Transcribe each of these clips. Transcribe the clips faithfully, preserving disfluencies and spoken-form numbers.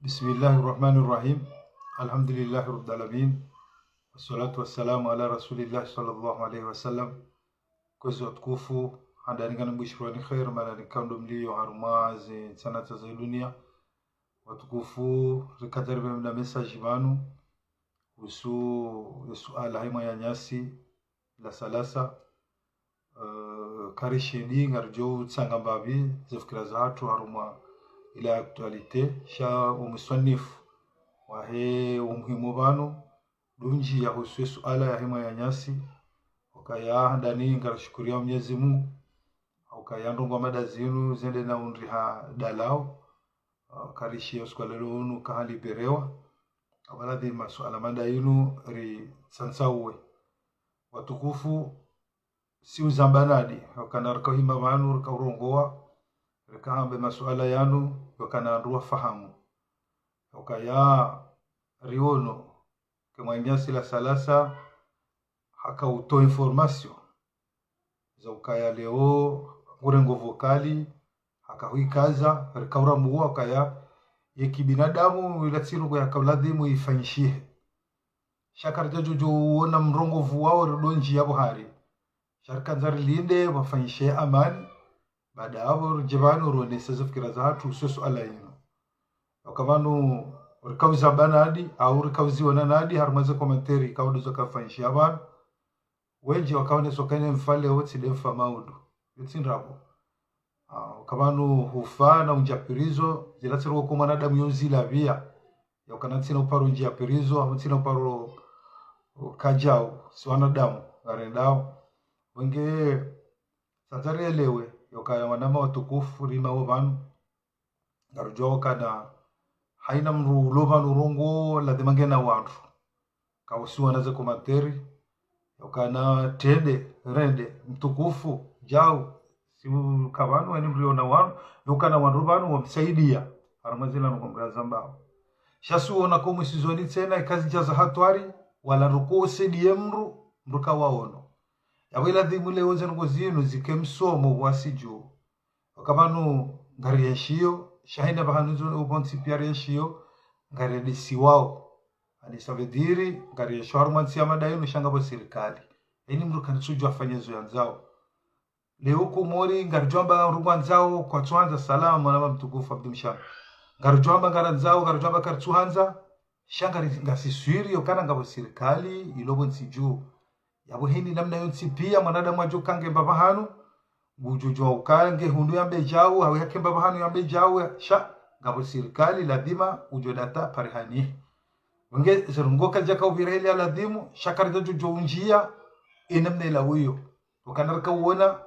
بسم الله الرحمن الرحيم. الحمد لله رب العالمين. والصلاة والسلام على رسول الله صلى الله عليه وسلم. Kwezi watukufu, handani ngam bushirani khair, mahala nikao ndo mlio harumwa ze ntsana za dunia. Watukufu, rikadjaribu mna message pvanu, uhusu ye suala he mwananyasi, la salasa, eh, karishindi ngaridjo utsanga mbapvi ze fikira zahatru harumwa ila actualité, sha wo muswanifu wahe wo muhimu pvanu, ndo ndjiya uhusu ye suala yahe mwananyasi, ukaya handani ngarishukuriya Mwenyezi Mungu, ukaya ndrongoo mada zinu zende na undri ha dalao, ah, karishiya usiku wa leo unu kaha libérewa, apvo ladhima suala mada yinu ritsantsauwe. Watukufu, si uzamba nadi, ukana rikao hima pvanu, rikao urongowa, rikao hamba masuala yanu, ukana wandru wafahamu. Ukaya riono, ke mwananyasi la salasa, hakao utowa information za ukaya leo ngurengo vocal, hakao huikaza, rikao urambuwa ukaya ye kibinadamu ila tsi ndrongoo yakao ladhimu ifanyishihe. Sha karidjadjo uona mrongoo pvwao rido ndjiya pvo hari. Sha rikandza rilinde pvwafanyishe amani, baada apvo ridje pvanu rionese ze fikira zahatru uhusu ye suala yinu. Uka pvanu rikao uzamba nadi, au rikao uziona nadi, harumwa ze commentaire, ikao ndo zo kafanyishiha pvanu. Wendji wakao neso kane mfa leo tsi nde mfa maudu. Yo tsi ndrabo. Ah, uka pvanu hufa na undjiya prison, zila tsi ndrongoo ko mwanadamu yo uzilapviya. Ya ukana ntsina uparo ndjiya prison, au ntsina uparo, o, kadjao, si wanadamu, ngarendao. Wenge, sasa rielewe, ya ukaya wananya watukufu, rima wo pvanu. Ngarudjuwa ukana haina mndru ulo pvanu urongoa ladhima ngena wandru. Kausiwana ze commentaire, ukana trende, rende, mtukufu, djau, si uka pvanu, eni mndru yona wanu, ukana wandru pvanu wamsaidia, harumwa zila ndrongoo mrazambao. Sha si uona ko mwisizoni tsena, ikazi djaza hatwari, wala ruko usaidia mndru, mndru kawaono. Yapvo iladhimu leo ze ndrongoo zinu zike msomo wasi dju. Uka pvanu ngarienshiyo, sha hina pvahanu zo upvontsi pia rienshiyo, ngarendesiwao. Ani ça veut dire, ngarienshiyo harumwa ntsi ya mada yinu sha ngapvo sirikali. Eni mndru kantsudjua afanye zo yandzao. Leo Komori, ngaridjo amba ndrongoo ndzao, kwatsuhandza, salamu, mwananya mtukufu Abdu Mshana. Ngaridjo amba ngarandzao, ngaridjo amba karitsuhandza, sha ngari, ngasiswiri, ukana ngapvo sirikali, ilo pvontsi dju. Yapvo heni namna yontsi pia, mwanadamu adjo kange mbapvi hanu, ngudjo djua ukange hunu yambe djau, hawe yake mbapvi hanu yambe djau, sha, ngapvo sirikali, ladhima, udjo data, parihani. Wenge, ze ndrongoo kadjaka upvira heli ya ladhimu, sha karidjadjo undjiya, ye namna ila wiyo. Ukana rika uona,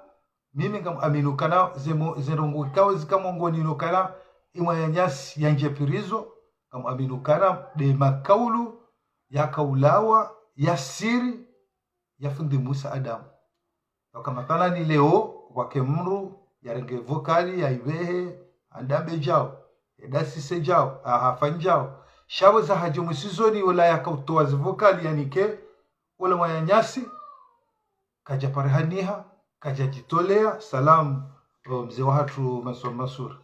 mimi ngam amini ukana ze mo, ze ndrongoo ikao zika mongoni no ukana, ye mwananyasi yandjiye prison, ngam amini ukana, nde makaulu, yakaulawa, ya siri, ya fundi Musa Adamu. Uka mathalani leo, wake mndru, yarenge vocal, ya ipvehe, andambe djau, edasise djau, ahafanye djau. Sha pvo za hadje mwisizoni, ola yakautowa ze vocal, yanike, ola mwananyasi, kadja parihaniha, kadja djitolea, salamu, o, mze wahatru Mansur Mansur.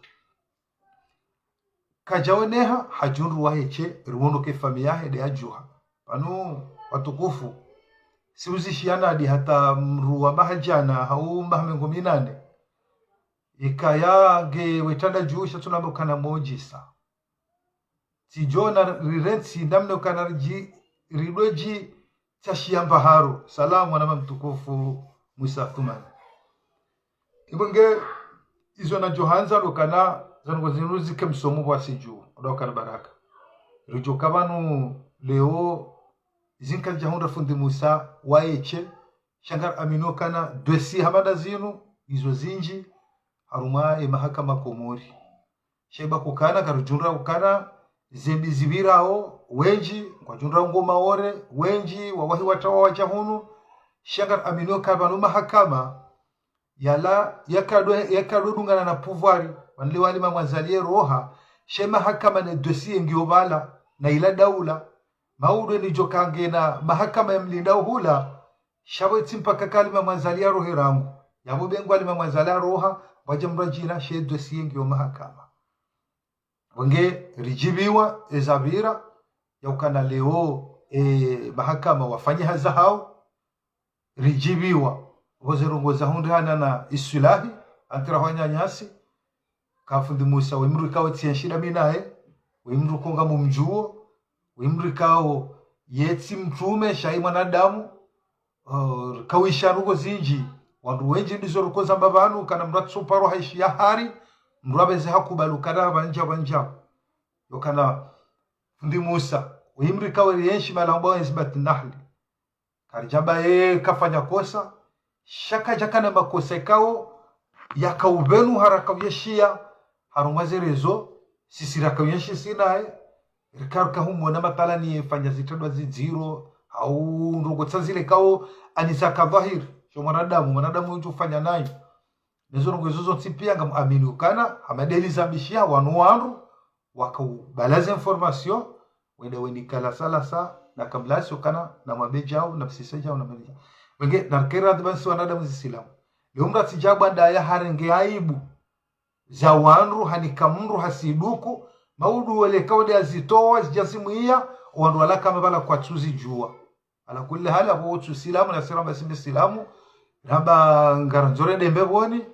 Kadjaoneha, hadjundru waheshe, riwono ke famiyi yahe nde yadjuha. Pvanu watukufu, si uzishiya nadi hata mndru wa maha djana, hau maha mengo minane. Ikaya nge wetanda dju, sha tsunamba ukana mojisa. Tsidjona rirentsi namna ukana ridji, ridwe dji, tsashiya mbaharo. Salamu, mwananya mtukufu Musa Athumani. Ipvo nge, izo nadjo handza ndo ukana, ze ndrongoo zinu zike msomo pvwasi dju, ndo ukana baraka. Ridjo ka pvanu leo, zinka djahundra fundi Musa, waheshe, sha ngari amini ukana, dossier hama nda zinu, izo zindji, harumwa ye mahakama Komori. Sha iba ukana, karudjundra ukana, ze mbi zipvirao, wendji, ngwadjundra ngo Maore, wendji, wawahi watawa wadja hunu, sha ngari amini ukana pvanu mahakama, yala, yakado, yakado dungana na pouvoir, wanle wali Mamwazali ye roha, sha ye mahakama ne dossier ngiyo pvala, na ila daula, maudu nidjo kange na mahakama ya mlinda uhula, sha pvo itsi mpaka kali Mamwazali ya rohe rangu, yapvo bengu ali Mamwazali ya roha, wadja mradjina, sha ye dossier ngiyo mahakama. Wenge ridjibiwa ezapvira, ya ukana leo, e, mahakama wafanye hazi hawo, ridjibiwa, pvo ze ndrongoo zahundrihana na iswilahi, entre wananyasi, ka fundi Musa, we mdru ikao tsi yenshi dami naye, we mdru konga mumdjuo, we mdru ikao yetsi mtrume, sha ye mwanadamu, uh, kawisha ndrongoo zindji, wandru wendji ndizo riko zamba pvanu, kana mdru atsoparwa haishiya hari, mdru apveze hakubali ukana pvandja pvandja. Yo kana fundi Musa, we mdru ikao yenshi mahala hambwa Isbat Nahli. Karidjamba ye kafanya kosa, sha kadjakana makosa ikao, yakaupvenu haraka uyeshiya, harumwa ze réseaux, sisi raka uyenshi sinaye, rika, rika humwona mathalani yefanya zitrendwa zidziro, hau ndrongoo tsi zile ikao, ani zaka dhwahiri, sho mwanadamu, mwanadamu udjo ufanya nayi. Nezo ndrongoo izo zontsi pia ngamuamini ukana, hama ndeli zambishiha wanu wandru, wakaubala ze information, wende wenika lasa lasa, na kamlasi ukana, na mwambe djau, na psise djau, na mwambe djau. Wenge, na rikere radhi pvanu si wanadamu zisilamu. Leo mdru atsidja bwanda ya harenge aibu za wandru, hanika mdru hasiduku, maudu wele kaunde azitowa, zidja zimwiya, wandru wala kama pvala kwatsu zidjuwa. Ala kulli hali, apvo wotsu silamu, na si ramba si misilamu, ramba ngarandzo rende mbepvoni,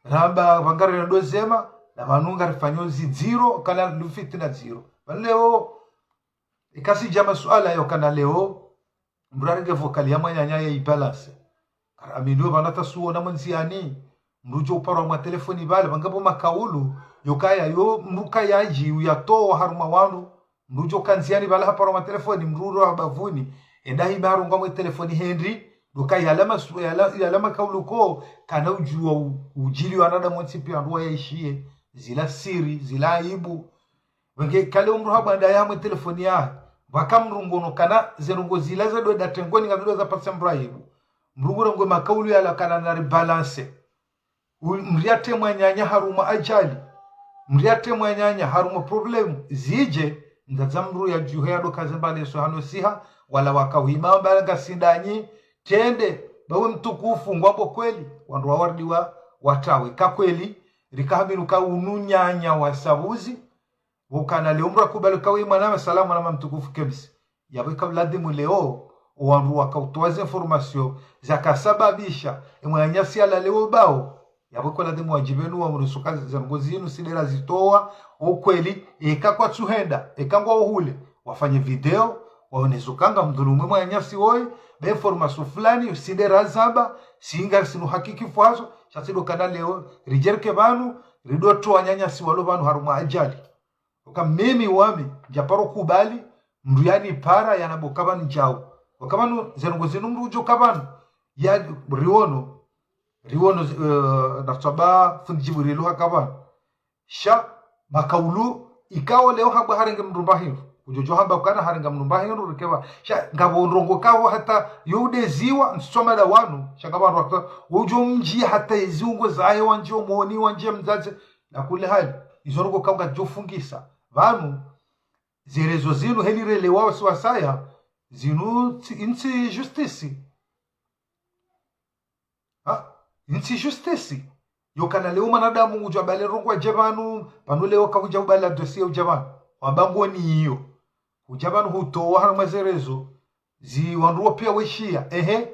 ramba pvangari rendo zema, na pvanu ngarifanyo zidziro, kana ni fitina dziro. Pvanu leo, ikasi dja masuala yo kana leo, mdru arenge vocal ya mwananya ya ibalance. Kara amini yo pvanu atasuona mwandziani, mdru udjo uparwa mwa telefoni pvale, pvangapvo makaulu, yo kaya yo, mdru kaya adji, uyatowa harumwa wandru, mdru udjo kandziani pvale haparwa mwa telefoni, mdru uro habavuni, enda hiba harungwa mwe telefoni hendri, ndo kaya yala masu-, yala, yala makaulu ko, kana udjuwa u-, udjili wanadamu wontsi pia wandru wayaishiye, zila siri, zila aibu, wenge kale umdru habwanda ya mwe telefoni ya, pvaka mdru ngono kana ze ndrongoo zila za dwe datengoni nga zidwe za pasa mdru aibu. Mdru ngurengwe makaulu yala kana na ribalance. U-, mdru yatre mwananya harumwa ajali. Mdru yatre mwananya harumwa problème. Zidje, mdzadze mdru ya djuhe ya doka zemba leso hano siha, wala wakauhima wamba nga sindanyi, tende, bawe mtukufu, ngwambo kweli, wandru wawardi wa, watrawe. Ka kweli, rika haminu ka unu nyanya wa sabuzi, ukana leo mdru akubali kawe mwana wa salama na mtukufu kemsi. Yapvo ika ladhimu leo, wandru wakautowa ze information, zakasababisha, e mwananyasi ala leo bao. Yapvo ika ladhimu wadjibenu wa mdru suka ze ndrongoo zinu, si ndera zitowa, ukweli, eka kwatsuhenda, eka ngwao hule, wafanye video, waonese uka ngamdhulumu mwananyasi woyi, be information fulani, si ndera zamba, si ngasinu hakikifu hazo, sha tsi ndo kana leo, ridjereke pvanu, ridotowa wananyasi walo pvanu harumwa ajali. Uka mimi wami, ndjaparo kubali, mdru yanipara, yanaboka pvanu djau. Uka pvanu, ze ndrongoo zinu mdru udjo ka pvanu, ya riono, riono, eh, na tswaba fundi Djibrilu haka pvanu. Sha, makaulu, ikao leo hamba harenge mdru mba hindru. Udjo djo hamba ukana harenge mdru mba hindru, rikeba. Sha, ngapvo ndrongoo kawo hata yo udeziwa, ntsoma da wanu. Sha ngapvo ndrongoo, udjo mdji hata eziungo zahe wandjie omoni, wandjie mdzadze. Na kulli hali, izo ndrongoo kawo ngadjo fungisa. Pvanu, ze réseaux zinu heli relewa wasi wasaya, zinu tsi, ntsi justice. Ha? Ntsi justice. Yo kana leo mwanadamu udjo abale ndrongoo adje pvanu, pvanu leo kahudja ubala dossier udja pvanu. Wamba ngoni iyo. Hudja pvanu hutowa harumwa ze réseaux. Zi wandru wo pia weshiya. Ehe.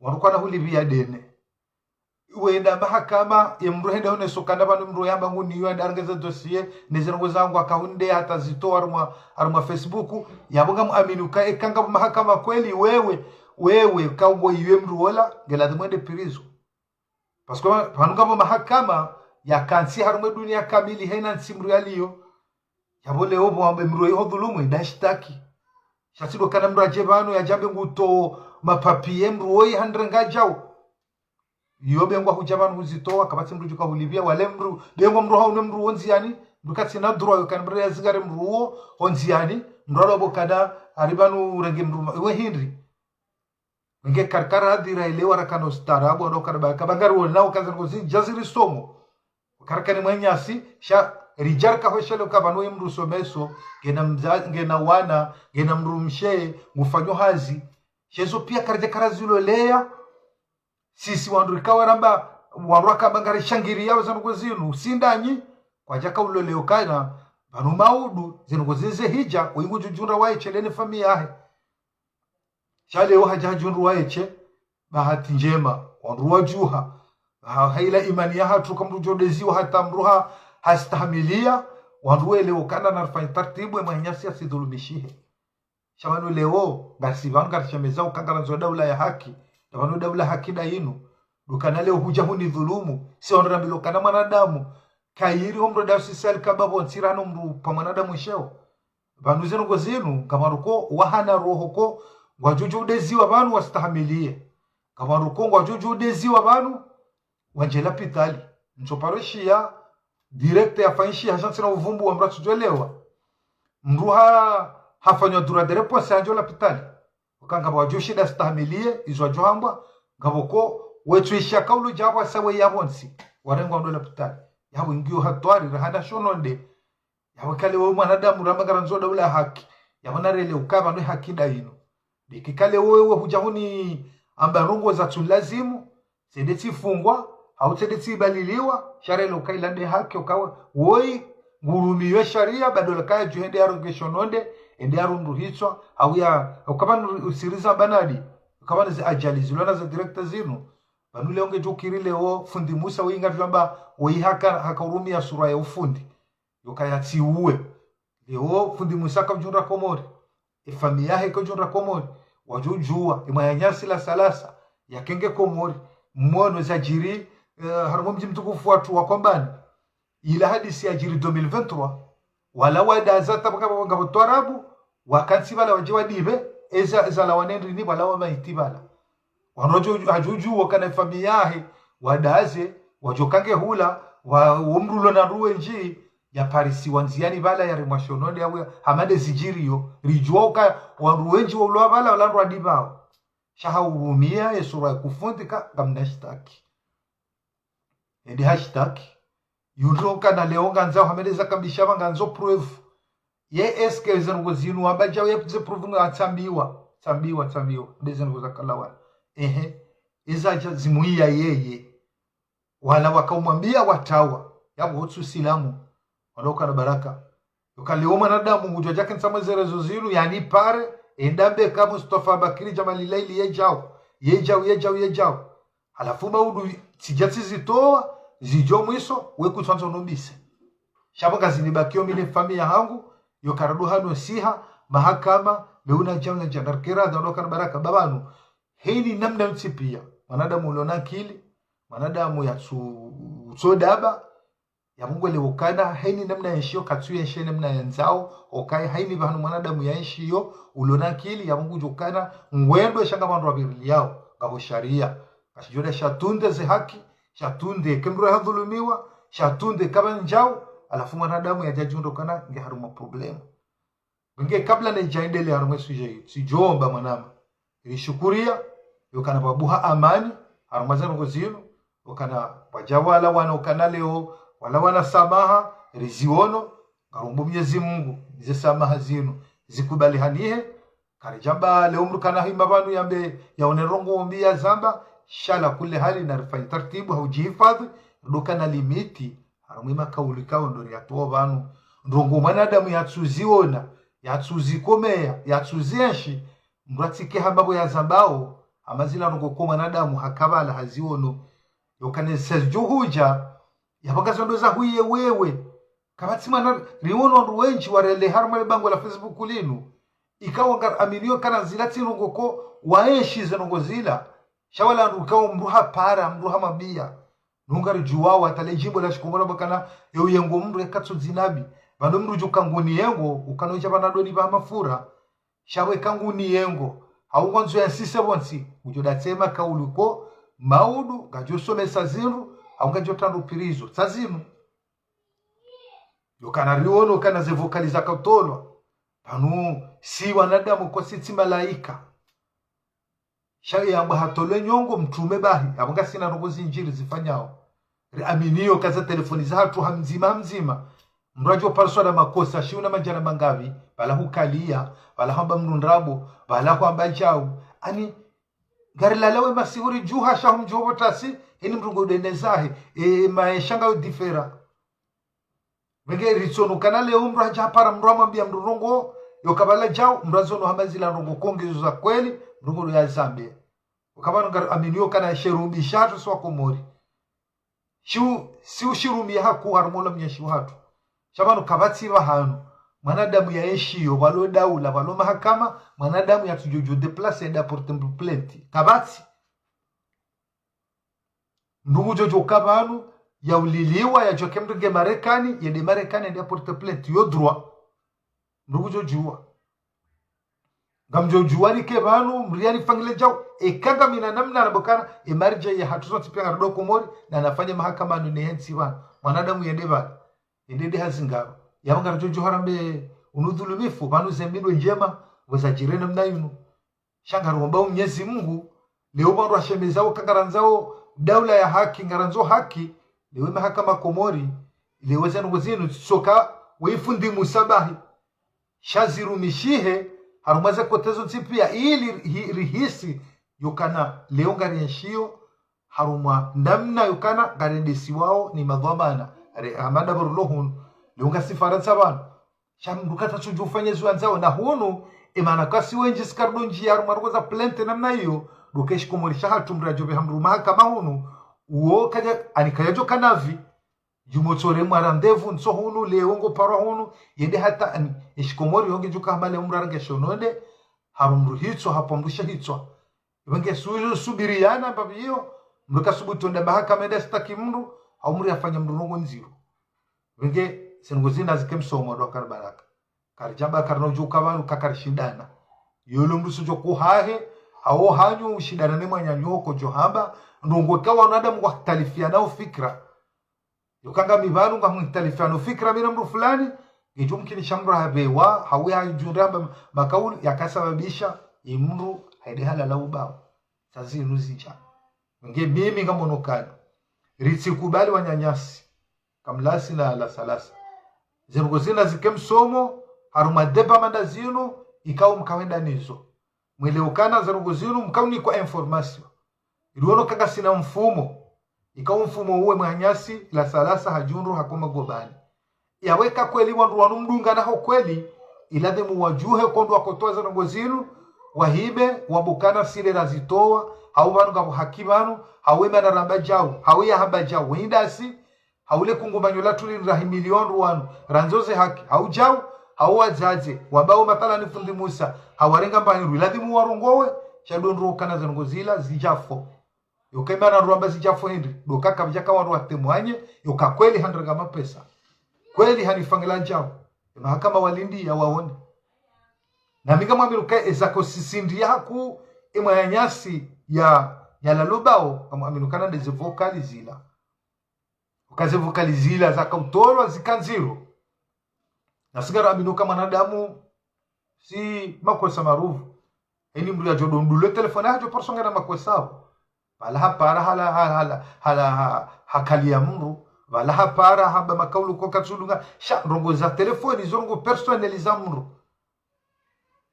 Wandru kwana hulipviya dene. Wenda mahakama, ye mdru hende hone sokana pvanu mdru yamba nguni yo, yenda arengeze dossier, ne ze ndrongoo zangu akahunde hata zitowa harumwa, harumwa Facebook, yapvo ngamuamini uka, eka ngapvo mahakama kweli, wewe, wewe, ka ngo iwe mdru wola, nge ladhimu wende prison. Parce que pvanu ngapvo mahakama, yakantsi harumwa dunia kamili, haina ntsi mdru yaliyo. Yapvo leo pvo wambe mdru iho dhulumu, nda shitaki. Sha tsi ndo kana mdru adje pvanu, yadjambe nguto mapapier mdru woyi handrenga djau. Iyo be ngwa hudja pvanu huzitowa, kapvatsi mdru djuka hulipviya, wale mdru, be ngwa mdru haune mdru wo ndziani, mdru katsina droit yo kana mdru yazingare mdru wo, ho ndziani, mdru alo bo kana, ari pvanu urenge mdru ma-, iwe hindri. Nge karikara hadhira ile wara kana ustaarabu, wano kana ba-, kaba ngari wona, ukaza ngozi, djaziri somo. Karakani mwananyasi, sha ridjarika hweshele uka pvanu ye mdru someso, ngena mdza-, ngena wana, ngena mdru mshe, ngufanyo hazi. Shezo pia karidja karaziloleya, sisi wandru rikawa ramba, wandru wakamba ngari shangiriya wa ze ndrongoo zinu, si ndanyi, kwadjaka uloleya ukana, Pvanu maudu, zinu ngozize hidja, oyingu djudjundra waye she lene famiyi yahe. Sha leo hadja hadjundru waye she, bahati ndjema, wandru wadjuha. Ha, ha ila imani yahatru ka mdru djodeziwa hata mdru ha, hastahamiliya, wandru welewe ukana narifanye tartibu ye mwananyasi yasidhulumishihe. Sha pvanu leo, ngarisi pvanu ngarishemeza uka ngarandzo daula ya haki, na pvanu daula haki nda yinu. Ndo ukana leo hudja hunidhulumu, si wandru rambilwa ukana mwanadamu, kayiri omdru nda usisali kaba pvontsi rano mdru pa mwanadamu sheo. Pvanu zinu ngozinu, ngapvandru ko wahana roho ko, ngwadjodjo udeziwa pvanu wastahamiliye. Ngapvandru ko ngwadjodjo udeziwa pvanu, wandje lapitali. Ntso paro shiya, direct yafanyishiha sha ntsina uvumbu wa mdru atsudjwelewa. Mdru ha, hafanywa dura dere pwasi handjo lapitali. Uka ngapvo wadjo shinda stahamiliye, izo wadjo hambwa, ngapvo ko, wetsu ishiya kaulu djapvo asa we yapvo ntsi, warengwa ndo lapitali. Yapvo ingiyo hatwari, rahana shononde. Yapvo kale wewe mwanadamu ramba ngarandzo daula ya haki. Yapvo narelewe uka pvanu haki nda yinu. Ndeke kale wewe hudja huni amba ndrongo zatsu lazimu, tsende tsifungwa, hau tsende tsibaliliwa, sha relewe uka ila nde haki uka we, woyi, ngurumiyo shariya, badola kaya dju hende yaronge shononde, ende yarundru hitswa, hau ya, uka pvanu usiriza banadi, uka pvanu zi ajali zilona za direct zinu, pvanu leo ngedjo ukiri leo, fundi Musa woyi ngadjwamba, woyi haka, haka urumiya sura ya ufundi. Yoka yatsiuwe. Leo fundi Musa kadjundra Komori. Efamiyi yahe kadjundra Komori. Wadjudjuwa. Emwananyasi la salasa. Yakenge Komori. Mwono zadjiri, eh, harumwa mdji mtukufu watru wa Kombani. Ila hadisi yadjiri deux mille vingt-trois. Wala wadaza tabaka ngapvo twarabu. Wakantsi pvala wadje wadipve. Eza, eza lawa nendrini pvala wamaiti pvala. Wandru wadjo, wadjudjuwa ukana efamiyi yahe, wadaze, wadjo kange hula, wa, womdru ulo na ndru wendji, yaparisiwa ndziyani pvala yaremwa shononde yawe, hama nde zidjiriyo, ridjuwa uka, wandru wendji waulo pvala, wala ndru wadipvao. Sha haurumiya, esura ya kufundi ka, ngamna shitaki. Ende hashitaki. Yundro ukana leo ngandzao hama nde zakambisha pva ngandzo preuve. Ye est-ce que zendrongo zinu wamba djau ye ze preuve nga tsambiwa. Tsambiwa, tsambiwa. Nde zendrongo zakalawana. Ehe. Eza dja zimuiya yeye. Wala wakaumwambiya watawa. Yapvo hotsu silamu. Wala ukana baraka. Yoka leo mwanadamu ngudjo djake ntsamwe ze réseaux zinu, yani pare, enda mbe ka Mustafa Bakiri Djamali Laili ye djau. Ye djau, ye djau, ye djau. Halafu maudu tsidja tsizitowa, zidjo mwiso, we kutswandzo numbise. Sha pvo ngazinibakiyo mi ne famiyi yahangu, yo karadu hano siha, mahakama, meuna djau na djau, narikera, dha, no kana baraka, ba pvanu. Heni namna yontsi piya, mwanadamu ulo na akili, mwanadamu yatsu, tso daba, yapvo ngwelewo ukana, heni namna yenshiyo, katsu yenshe namna yandzao, okaye, heni pvahanu mwanadamu yenshiyo, ulo na akili, yapvo ngudjo ukana, ngwendo sha nga pvandru wapviriliyao, ngapvo shariya. Kashidjo nda shatunde ze haki, shatunde ke mdru hadhulumiwa, shatunde kapvandjau, halafu mwanadamu yadja djundro ukana, nge harumwa problème. Nge kabla nidjaendelea harumwa sujet yi, tsidjomba mwanama. Rishukuriya, yokana pvabuha amani, harumwa zendrongo zinu, yokana pvadja wala wana ukana leo, wala wana samaha, riziono, ngarombo Mwenyezi Mungu, ze samaha zinu, zikubalihanihe, karidjamba leo mdru kana hima pvanu yambe, yaone ndrongo mbi yazamba, sha ala kulli hali narifanye tartibu, haudjihifadhi, ndo kana limiti, harumwa emakauli ikao ndo riyatowa pvanu. Ndrongo mwanadamu yatsuziona, yatsuzikomeya, yatsuzienshi, mdru atsike hamba pvo yazambao, hama zila ndrongo ko mwanadamu hakapvala haziono. Yokana esa zidjo hudja, yapvo ngazo ndo za huye wewe. Kapvatsi mwana, riono wandru wendji warele harumwa le bangwe la Facebook linu. Ikao ngaraaminiyo ukana zila tsi ndrongo ko, waenshi ze ndrongo zila. Sha wala wandru ikao mdru hapara, mdru hamwambiya. Nunga ridjuwao, hata le djimbo la shikomori lamba ukana, ye uyengo mdru yeka tsu dzi nabi. Pvanu mdru djuka nguni yengo, ukana udja pvanu ndoni pva mafura. Sha pvo eka nguni yengo. Hau ngwandzo yansise pvontsi, udjo datse makauli ko, maudu, ngadjo somesa zindru, hau ngadjo tandru pvirizo. Tsa zinu. Yokana riono ukana ze vocal zakatolwa. Pvanu si wanadamu ko si tsi malaika. Sha yamba hatolwe nyongo mtrume bahi, yapvo ngasina ndrongo zindji rizifanyao. Riaminiyo uka ze telefoni zahatru ha mdzima ha mdzima. Mdru adjo pariswa na makosa, shiuna madjana mangapvi, pvala hukaliya, pvala hamba mdru ndrabo, pvala hamba djau. Ani, ngarilala we masihu ridjuha sha hu mdjuho pvo tasi, heni mdru ngo dene zahe, e, maesha ngayo différent. Pvenge ritsonukana leo mndru hadja hapara mndru hamwambia mndru ndrongo, yo kabala djau, mndru azono hamba zila ndrongo kongezo za kweli, mndru ngo ya zambe. Ukaba nunga amini yo kana sherumbi shatru swa Komori. Shiu, si ushirumia haku harumwa ola mnyashi hatru. Sha pvanu kapvatsi pvahanu. Mwanadamu ya eshiyo, pvalo daula, pvalo mahakama, mwanadamu ya tsujojo déplacer yende porter plainte. Kapvatsi. Mndru ngudjojo ka pvanu, ya uliliwa, ya djoke mndru nge Marekani, yende Marekani, yende porter plainte, yo droit. Mndru ngudjojua. Ngamdjojua nike pvanu, mndru ya nifanyile djau, eka ngamina namna na bokana, e marja ya hatru zontsi pia ngarido Komori, na nafanye mahakama anu ne yentsi pvanu. Mwanadamu yende pvanu. Yende de hazi ngaro. Ya pvo ngaridjojo harambe unu dhulumifu, pvanu ze mbindwe ndjema, weza djirene mna yinu. Sha ngaromba Mnyezi Mungu, leo pvandru washemezao ka ngarandzao daula ya haki, ngarandzo haki, leo mahakama Komori, leo ze ndrongo zinu, tsoka we ifundi musabahi. Sha zirumishihe, harumwa ze kotezo ntsi pia, ili hi- rihisi, yokana leo ngarienshiyo, harumwa namna yokana ngarendesiwao ni madhwamana, re- amada barulo hunu, leo ngasi Farantsa pvanu. Sha mndru katsatsudjo ufanya ziwandzao na hunu, emana kasi wendji sikarido ndjia harumwa ndrongo za plainte namna iyo, ndo ke shikomori sha hatru mndru yadjo pveha mndru mahakama hunu, uwo kadja, ani kadjadjo kanavi, djumo tsore mwa rendez-vous ntso hunu, leo ngo parwa hunu, yende hata ani, eshikomori yonge djuka hama leo mndru arange shononde, haru mndru hitswa, hapvo mndru sha hitswa. Pvenge su- subiriana mbapvi iyo, mndru kasubutu enda mahakama yende astaki mndru, hau mndru yafanya mndru ndrongo ndziro. Pvenge, ze ndrongo zina zike msomo ndo karibaraka. Karidjamba karina udjuka pvanu kakarishindana. Yolo mndru sudjo kuhahe, hau hanyu ushindana ne mwananyaho kodjo hamba, ndrongo ka wanadamu ngwakhtalifiana ufikira. Yokanga mi pvanu ngwamhtalifiano fikira mi na mndru fulani, ngedjo mkinisha mndru hapvewa, hau yadjundra hamba makaulu, yakasababisha, imndru, haide halala ubao. Sa zinu zidja. Nge mimi ngamonokana. Ritsikubali wananyasi. Kamlasi na la salasa. Ze ndrongo zina zike msomo, harumwa débat manda zinu, ikao mkawenda nizo. Mwelewe ukana ze ndrongo zinu, mkaunikwa information. Iliono kanga sina mfumo. Ikao mfumo uwe mwananyasi, la salasa hadjundru hakoma gobani. Yawe ka kweli wandru wanu mdungana ho kweli, iladhimu wadjuhe kondro wakotowa ze ndrongo zinu, wahibe, wabukana sile razitowa, hau pvanu ngapvo haki pvanu, hau emana ramba djau, hau yahamba djau, wendasi, hau le kungumanyo latru linu rahi milioni wanu, randzo ze haki, hau djau, hau wadzadze, wabao mathalani fundi Musa, hau warenga mbanyiru, iladhimu warongowe, sha ndo ndro ukana ze ndrongo zila, zidjafo. Yoka imana ruamba zidjafo hindri, ndo kaka pvadjaka wandru watemwanye, yoka kweli handrenga mapesa. Kweli hanifanyila djau. Emahakama walindi ya waone. Na mi ngamwaminu ka eza ko sisindi yaku, emwananyasi ya, ya lalubao, ngamwaminu kana nde ze vocal zila. Uka ze vocal zila zaka utolwa zika ndziro. Na si ngaro aminu ka mwanadamu, si makosa maruvu. Eni mndru yadjo dondule telefoni hadjo porso ngena makosa apvo. Pvala hapara hala, hala, hala, hala, ha, hakaliya mndru. Pvala hapara hamba makaulu ko katsulunga. Sha ndrongo za telefoni, zo ndrongo personnel za mndru.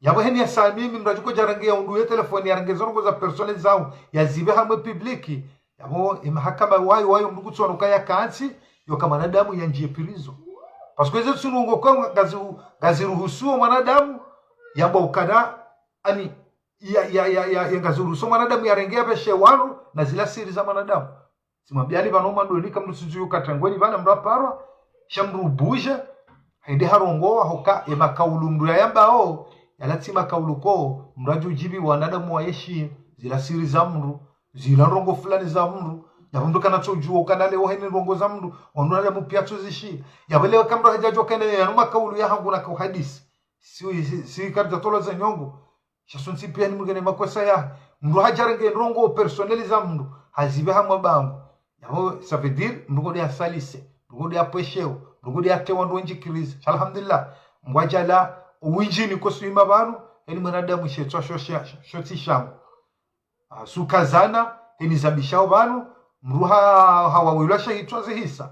Yapvo heni ya sa mimi, mndru yadjo ko djarenge ya unduye telefoni, yarenge zo ndrongo za personnel zao, yazibe hamwe public. Yapvo, emahakama wayo, wayo, mndru kutsuwanu ka yakantsi, yoka mwanadamu yandjiye prison. Parce que ze tsi ndrongo kwa ngazi, ngaziruhusuo mwanadamu, yamba ukana, ani, ya, ya, ya, ya, ya ngaziruhusuo mwanadamu yarenge yapveshe wandru, na zila siri za mwanadamu. Simwambiani pvanu mwandzoni ka mndru sudju yuka tangweni pvana mndru aparwa, sha mndru ubuje, hende harongowa hoka, emakaulu mndru yayambao, yala tsi makaulu ko, mndru yadjo djibi wanadamu wayeshi, zila siri za mndru, zila ndrongo fulani za mndru, yapvo mndru kana tsodjuwa ukana leo heni ndrongo za mndru, wandru wanadamu pia tsozishiya. Yapvo leo ka mndru hadjadjo kana yanu makaulu ya hangu na kauhadisi. Si, si, si karidja tolwa za nyongo. Sha sontsi pia ni mndru ngena makosa ya. Mndru hadjarenge ndrongo personnel za mndru, hazibe hamwa bangu. Yapvo, ça veut dire, mndru ngode asalise, mndru ngode apwesheo, mndru ngode atewa ndro wendji crise. Sha alhamdulillah, ngwadjala, uwindjini ko suima pvanu, heni mwanadamu shetswa sho, sho, sho, sho tsi shangu. Ah, sukazana, heni zabishao pvanu, mndru ha, hawawilwa sha hitswa zihisa.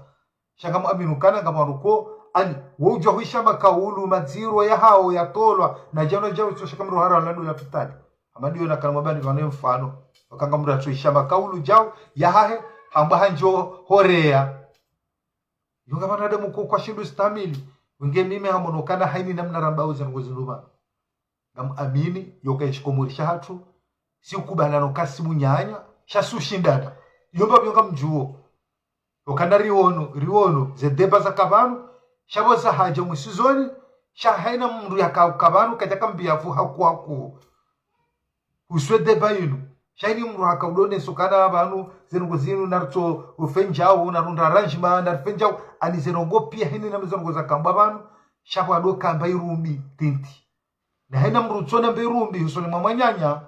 Sha ngamwaminu kana ngamwaruko, ani, wo udjuwa hwisha makaulu, madziro yahao, yatolwa, na djano djao, tso sha ka mndru hara landu lapitali. Amadi yona kana mwabani pvanu mfano. Wakanga mndru yatsoisha makaulu djao, yahahe, hamba handjo horeya. Yo nga mwanadamu ko kwa shindru stamili. Wenge mimi hamono kana haini namna rambao zendrongo zinu pvanu. Ngam amini, yoka eshikomori shahatru, si ukubana no kasi munyanya, sha si ushindana. Yomba pvyo ngamdjuo. Yoka na riwono, riwono, ze débat zaka pvanu, sha pvo za hadja mwisizoni, sha haina mndru yaka uka pvanu, kadjaka mbiya pvu haku haku. Uswe débat inu. Sha ini mndru haka udoneso kana pvanu, zendrongo zinu, naritso ufendjao, narunda arrangement, narifendjao, ani zendrongo pia hini na zendrongo zakambwa pvanu, sha pvo ado kamba irumbi, tinti. Na haina mndru utsona mbe irumbi, usoni mwa mwananya,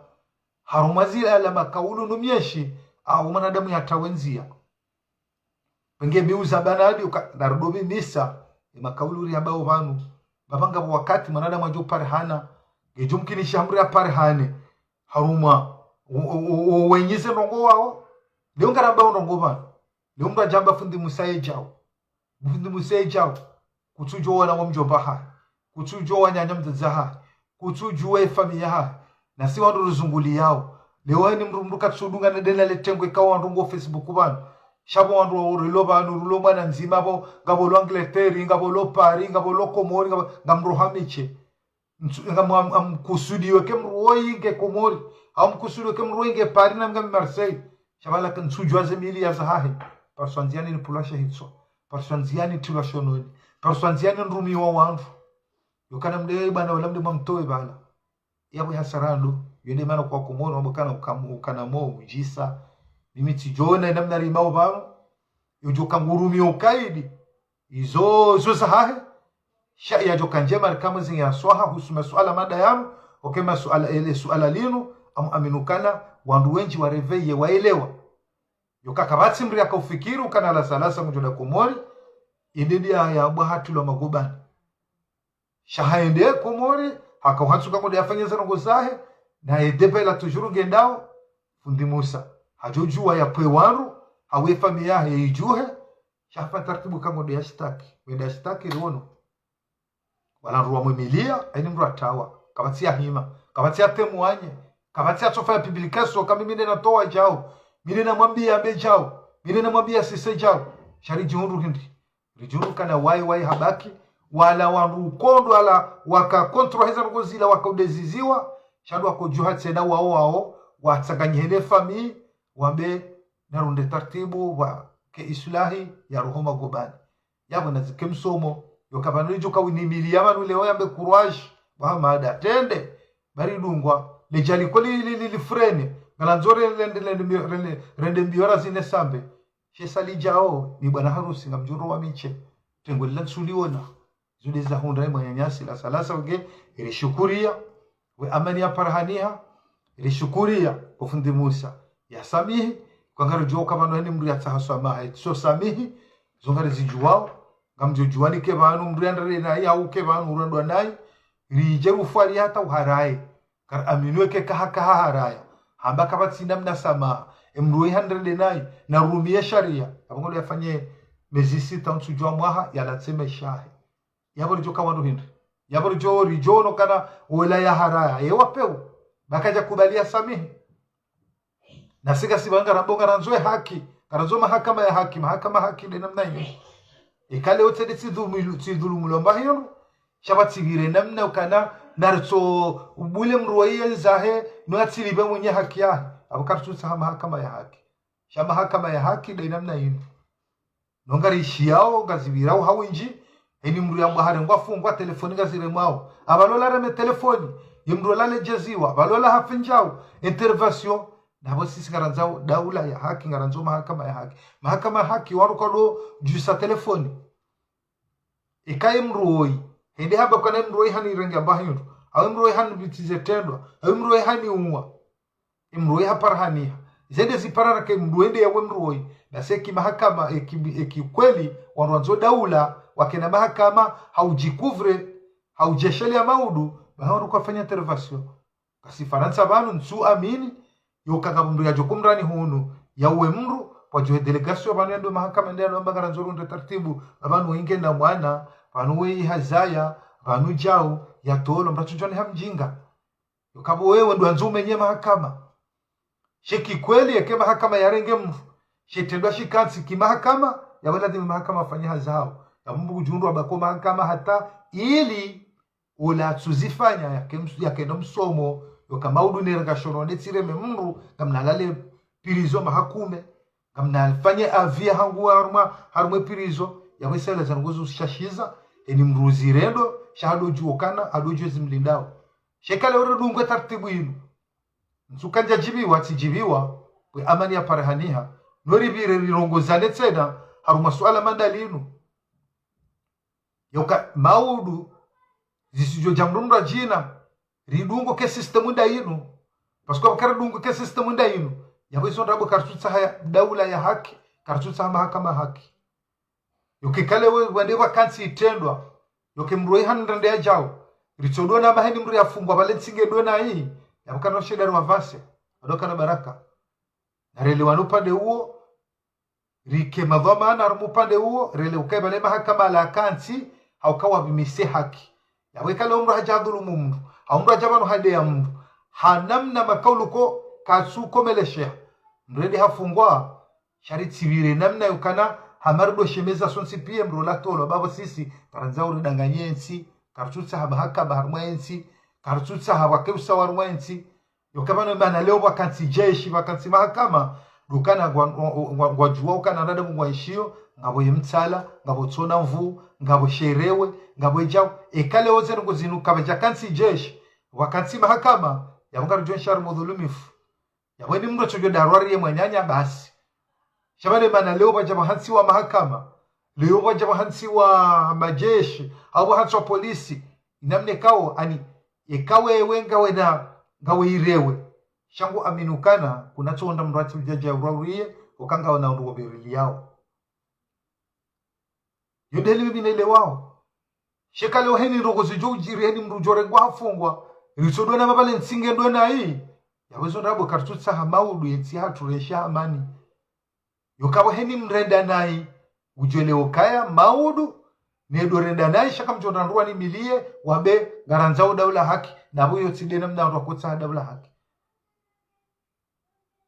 harumwa zila ala makaulu no myeshi, au mwanadamu yatawe ndzia. Pvenge miuza banadi, uka, narudo mimisa, e makaulu riyambao pvanu. Pvapvo ngapvo wakati mwanadamu adjo parihana, ngedjo mkinisha mri aparihane, harumwa, o, o, o, o, wenyi zendrongo wao, leo ngarambao ndrongo pvanu, leo mndru adjamba fundi Musa ye djao. Fundi Musa ye djao, kutsudjuwa wana wa mdjomba hahe, kutsudjuwa wananya mdzadze hahe, kutsudjuwa efamiya hahe, nasi wandru rizunguliyao. Leo haini mndru mndru katsudunga na dena letengwe ka wandru ngo Facebook pvanu. Sha pvo wandru wa urilo pvanu, rulo mwana ndzima pvo, ngapvo lo Angleterre, ngapvo lo Paris, ngapvo lo Komori, ngapvo, ngamroha miche. Ntsu-, nga mwa-, am-, amkusudiwe ke mndru woyi nge Komori, au amkusudiwe ke mndru woyi nge Paris na ngami Marseille. Sha pvala ka ntsudjuwa ze miliya zahahe. Parswa ndziani ni pulwa shahitswa. Parswa ndziani tilwa shononi. Parswa ndziani nrumiwa wandru. Yokana mde bana wala mde mwamtowe pvala. Yapvo hasara ndo. Yonde mana kwa Komori, wambo kana ukam-, ukana mo, ujisa. Mimi tsidjona namna rimao pvanu. Yodjo kangurumiwa ukaidi. Izo, zo zahahe, sha yadjo kandjema rikamo zinge ya swaha, husu masuala mada yanu, oke masuala ele suala linu, amu aminukana, wandru wendji wa réveillé, waelewa. Yoka kapvatsi mndru yaka ufikiri, ukana la salasa ngudjo da Komori, inde ndiya ya bwa hatulwa magobani. Sha haende Komori, haka uhatsuka ngode yafanya zendrongo zahe, na ye débat ila toujours ngendao, fundi Musa. Hadjo djuwa yapve wandru, hawe famiya yahe idjuhe, sha fa tartibu ka ngode ya shitaki. Wende ya shitaki riwono. Wala ndru wa mwemiliya, haini mndru atawa. Kapvatsi ya hima, kapvatsi ya témoigner, kapvatsi ya tsofa ya publication, kami mine natowa djao, mine namwambiya mbe djao, mine namwambiya sise djao. Sha ridjihundru hindri. Ridjihundru kana wayi, wayi habaki, wala wandru ukondo, wala waka contre heza ndrongo zila waka udeziziwa, sha ndo wako djuha tsena wao, wao, watsanganyihe ne famiyi, wambe narunde tartibu, wake islahi, ya roho magobani. Yapvo nazike msomo, yoka pvanu lidjuka winimiliya pvanu leo yambe courage, bwa hamada, tende, bari dungwa, ledjali ko li, li, li, li freine, ngalandzo re, rende, rende mbio, rende, rende mbio razine sambe. She sa lidjao, ni bwana harusi ngamdjuro wa miche. Tengwe lila ntsuliona. Zude zahundra ye mwananyasi la salasa uge, irishukuriya, we amani ya parahaniha, irishukuriya, o fundi Musa, ya samihi, kwa ngaridjuwa uka pvanu haini mndru ya tsaha swamaha, itso samihi, zo ngarizidjuwao, ngamdjo djuwa ni ke pvanu, mndru ya ndrele nayi, au ke pvanu, urandwa nayi, ridje rufwari hata uharaye. Kar aminwe ke kaha kaha haraya. Hamba kapvatsi namna samaha. Emndru woyi handrende nayi. Narumiye shariya. Apvo ngolo yafanye mezi sita ntsudjuwa mwaha yalatse meshahe. Yapvo ridjo ka wandru hindri. Yapvo ridjo ridjo no kana wola ya haraya. Ye wapvewo. Ba kadja kubali ya samihi. Nasi ngasi pvanu ngarambo ngarandzo ye haki. Ngarandzo mahakama ya haki. Mahakama haki nde namna iyo. Eka leo tsende tsidhulumu-, tsidhulumu lomba hindru, sha pvatsi pvire namna ukana, naritso ubule mndru wa iye ndzahe, no atsilipve mwenye haki yahe. Apvo karitsutsaha mahakama ya haki. Sha mahakama ya haki, nde namna inu. No ngarishiyao, ngazipvirao hawindji, haini mndru yambwa harengwa fungwa, telefoni ngaziremwao. Apvalola reme telefoni, ye mndru ola ledjeziwa, apvalola hafindjao, intervention, na apvo sisi ngarandzao daula ya haki, ngarandzao mahakama ya haki. Mahakama ya haki, wandru kwado djusa telefoni. Eka ye mndru woyi, hende hamba kana ye mndru woyi hanirenge amba hindru. Au ye mndru woyi hanipvitize trendwa. Au ye mndru woyi haniuwa. Ye mndru woyi haparahaniha. Zende ziparara ke mndru wende yawe mndru woyi. Basi eki mahakama, eki, eki kweli, wandru wandzo daula, wakena mahakama, haudjikuvre, haudjeshele ya maudu, ba wandru kwafanya intervention. Kasi Farantsa pvanu ntsu amini, yoka ngapvo mndru yadjo kumrani hunu, yauwe mndru, pvwadjo he délégation pvanu yandwe mahakama nde yalomba ngarandzo runde tartibu, pvanu wenge na mwana, pvanu weyi hazaya, pvanu djau, yatolo, mndru atsudjwani hamdjinga. Yoka pvo wewe ndo wandzo umenye mahakama. She kikweli yeke mahakama yarenge mndru. She trendwa shikantsi ki mahakama, Yapvo lazima mahakama yafanye hazi yahayo. Yapvo mbu kudjundrwa bako mahakama hata ili ola atsuzifanya yake ms-, yakenda msomo, yoka maudu nere ngashono netsireme mndru, ngamna lale prison maha kume, ngamna fanye avis yahangu harumwa, harumwa prison, yapvo isela zangu zushashiza, eni mndru uzirendo, sha hadodjuwa kana, hadodjuwa ezimlindao. Sha eka leo ridungwe taratibu inu. Ntsuka ndjadjibiwa, tsidjibiwa, pvwe amani yapare haniha, no ripvire rirongozane tsena, harumwa suala mandali inu. Yoka maudu, zisidjo dja mndru mndru adjina, ridungo ke système nda inu. Parce que pvaka ridungo ke système nda inu, yapvo izo ndrabo karitsutsaha ya, daula ya haki, karitsutsaha mahakama ya haki. Yoke kale we, wende wakantsi itrendwa, yoke mndru we hanu ndrandi yadjao, ritsodona maheni mndru yafungwa, pvale ntsi ngedona hii, yapvo kana shida ri wavase, ado kana baraka. Na relewane upande uwo, rike madhwamana harumwa upande uwo, rele ukaye pvale mahakama la kantsi, hauka wapvimise haki. Yapvo eka leo mndru hadja hadhulumu mndru, hau mndru hadja pvanu hadeya mndru, ha namna makaulu ko katsukomelesheha, mndru ende hafungwa, sha ritsipvire namna yokana, hama ridjo shemeza sontsi piya mndru ola tolwa, bapvo sisi, karandza uridanganye ntsi, karitsutsaha mahakama harumwa entsi, karitsutsaha pvwake usawa harumwa entsi, yoka pvanu mana leo pvwakantsi jeshi, pvwakantsi mahakama, dukana ngwa, ngwa, ngwa, ngwadjuwa ukana wanadamu ngwaishiyo, ngapvo ye mtsala, ngapvo tsona mvuu, ngapvo sherewe, ngapvo edjao. Eka leo zendrongo zinu kapvadjakantsi jeshi, pvwakantsi mahakama, yapvo ngaridjo nsha harumwa udhulumifu. Yapvo eni mndru atsodjo darwari ye mwananya basi. Sha pvale mana leo pvwadja pvwahantsiwa mahakama, leo pvwadja pvwahantsiwa majeshi, hau pvwahantsiwa polisi, inamna ikao, ani, eka wewe ngawe na, ngawe irewe. Sha ngu amini ukana, kunatsonda mndru atsi udjadja urwa uriye, uka ngawe na undru wapviriliyao. Yo ndeli mimi nailewao. Sha eka leo heni ndrongo zidjo udjiri heni mndru udjo rengwa hafungwa, ritsodona mapvale ntsi ngedona hii, yapvo izo ndrabo karitsutsaha maudu yentsi yahatru reshe amani. Yoka pvo heni mrenda nayi, udjo leo kaya maudu, nedo renda nayi, sha kamdjo ndrandruwa ni miliye, wambe, ngarandzao daula haki, napvo yo tsi de namna wandru wakotsaha daula haki.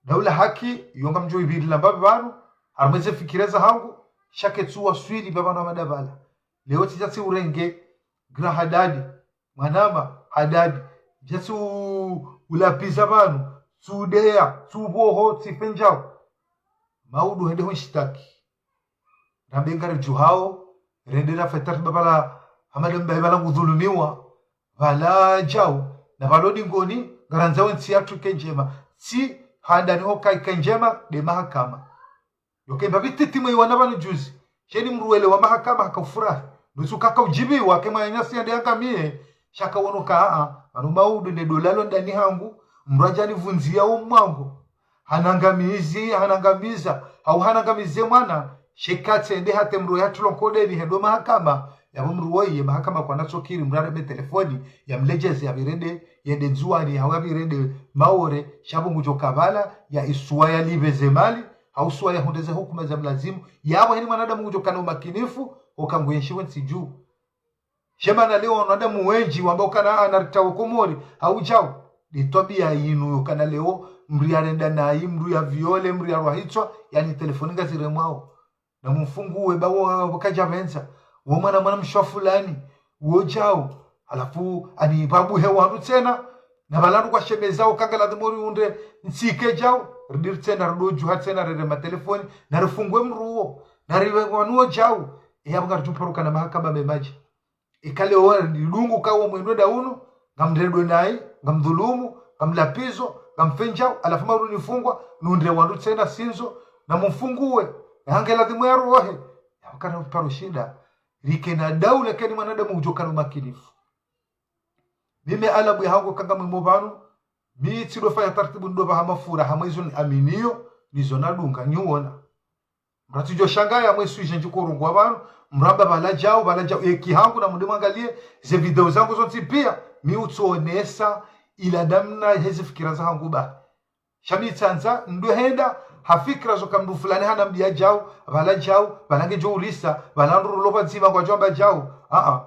Daula haki, yo ngamdjo ipvirila mbapvi pvanu, harumwa eze fikira zahangu, sha ketsu waswili pvapvanu hama da pvala. Leo tsidja tsi urenge, gira hadadi, mwanama, hadadi, dja tsi u-, ulapviza pvanu, tsi udeya, tsi upvoho, tsi fendjao. Maudu hende ho nshitaki. Rambe ngaridjuhao, rende rafanye taratibu pvala, hama da mbaye pvala ngudhulumiwa, pvala djao, na pvalo dingoni, ngarandzao entsi yahatru ike ndjema. Tsi, handani ho ka ike ndjema, de mahakama. Yoke mbapvi titi mwe iwana pvanu juzi, sha eni mndru welewa mahakama haka ufurahi. Nutsu kaka udjibiwa, ke mwananyasi yende yangamiye, sha kawono ka, aa, pvanu maudu ne dola lo ndani hangu, mndru adja nivundziya wo mwango. Hanangamizi, hanangamiza, hau hanangamize mwana, sha eka tsende hata mndru yahatru lo nkodeni hendo mahakama, yapvo mndru woyi, mahakama kwana tsokiri, mndru areme telefoni, yamledjeze, yapvirende, yende Ndzuwani, hau yapvirende Maore, sha pvo ngudjo ka pvala, ya isuwa yalipve ze mali, hau suwa yahundre ze hukuma za mlazimu, yapvo heni mwanadamu ngudjo kana umakinifu, uka nguyenshi wo ntsi dju. Sha mana leo wanadamu wendji wamba ukana ana ritawo Komori, hau djao. Ni twabiya yinu yokana leo, mndru yarenda nayi, mndru ya viole, mndru yarwa hitswa, yani telefoni ngaziremwao. Na mumfunguwe, ba wo, wo kadja pvendza. Wo mwana, mwana mshe wa fulani, wo djao. Halafu, ani pvabuhe wandru tsena, na pvala ndru kwashemezao, kanga ladhimu rihundre ntsi ike djao, ridiri tsena, ridodjuha tsena, rerema telefoni, na rifunguwe mndru wo, na riwe wanu wo djao. Eya, pvo ngaridjo paro kana mahakama memadji. Eka leo ridungu kawo mwendo nda unu, ngamrendo nayi, ngamdhulumu, ngamlapvizo, ngamfendjao, halafu maudu nifungwa, nundre wandru tsena sindzo, na mumfunguwe, na hange ladhimu yarohe. Yapvo kana uparo shinda, rike na daula ke eni mwanadamu ngudjo kana umakinifu. Mimi alabu yahangu kanga mwimo pvanu, mi tsidofanya taratibu ndo pvaha mafura, hamwe izo niaminiyo, nizo nadunga, nyuona. Mndru atsidjo shangaya mwe sujet ndjiko urongwa pvanu, mndru amba pvala djao, pvala djao, eki hangu na mndru mwangaliye, ze video zangu zontsi piya, mi utsuonesa, ila namna hezi fikira zahangu ba. Sha mi tsandza, ndo henda, ha fikira zoka mndru fulani hanambiya djao, pvala djao, pvala ngedjo urisa, pvala ndru rulo pvadzima ngwadjo amba djao. Aa,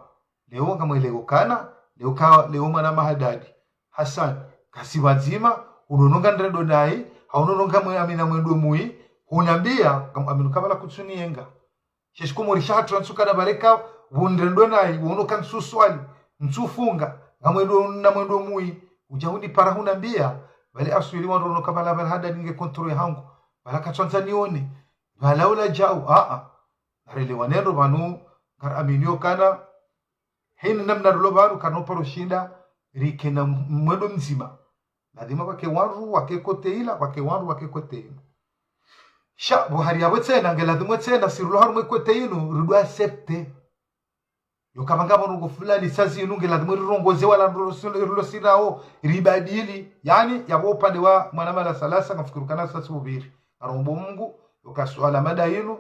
leo ngamwelewo kana, leo ka, leo mwana mahadadi. Hassan, kasi pvadzima, unono nganrendo nayi, hau unono ngamwamina mwendo mwi, hunambiya, ngamwaminu ka pvala kutsuniyenga. She shikomori shahatru antsu kana pvaleka, pvo nrendwe nayi, wono ka ntsuswali, ntsufunga, ngamwendo na mwendo mwi, udja hunipara hunambia, pvale aswili wandru wono ka pvala pvala hada ninge contrôle hangu, pvala katswandza nione, pvala ula djau, a, a. Narelewane ndro pvanu, ngaraminio kana, heni namna rilo pvanu, karino paro shinda, rike na mwendo mdzima. Lazima pvake wandru wake kote ila, pvake wandru wake kote inu. Sha, pvo hari yapvo tsena, nge lazima tsena, si rilo harumwa kote inu, rido accepter. Yo kapvanga pvo ndrongo fulani, sa zinu, nge lazima rirongoze wala ndro rilo sinao, ribadili. Yaani, yapvo upande wa mwana mala salasa, ngamfikiri kana sasi upviri. Ngarombo Mungu, yo ka suala mada inu,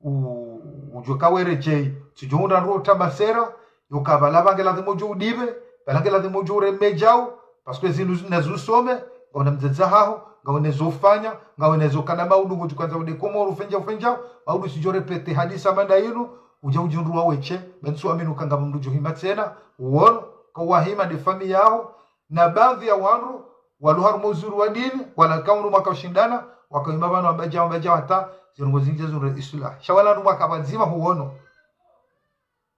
u-, udjo ka weredjei. Tsidjo hundra ndro utamasera, yo ka pvala pvange lazima udjo udipve, pvala nge lazima udjo ureme djau, parce que zinu zi-, nazo usome, ngawena mdzadze haho, ngawena zo ufanya, ngawena zo kana maudu, ngodjo kandza ude Komoro, ufenja, ufenja, maudu tsidjo répéter hadisa mada inu, udja udjundru wa weshe, bentsu aminu kanga mndru djo hima tsena, uono, ka wahima de famille yaho, na baadhwi ya wandru, walo harumwa uzuri wa dini, wala kaunu mwaka ushindana, waka hima pvanu wamba djau, wamba djau hata, zirungo zindji zunre isula. Sha wala ndru mwaka pvadzima huono.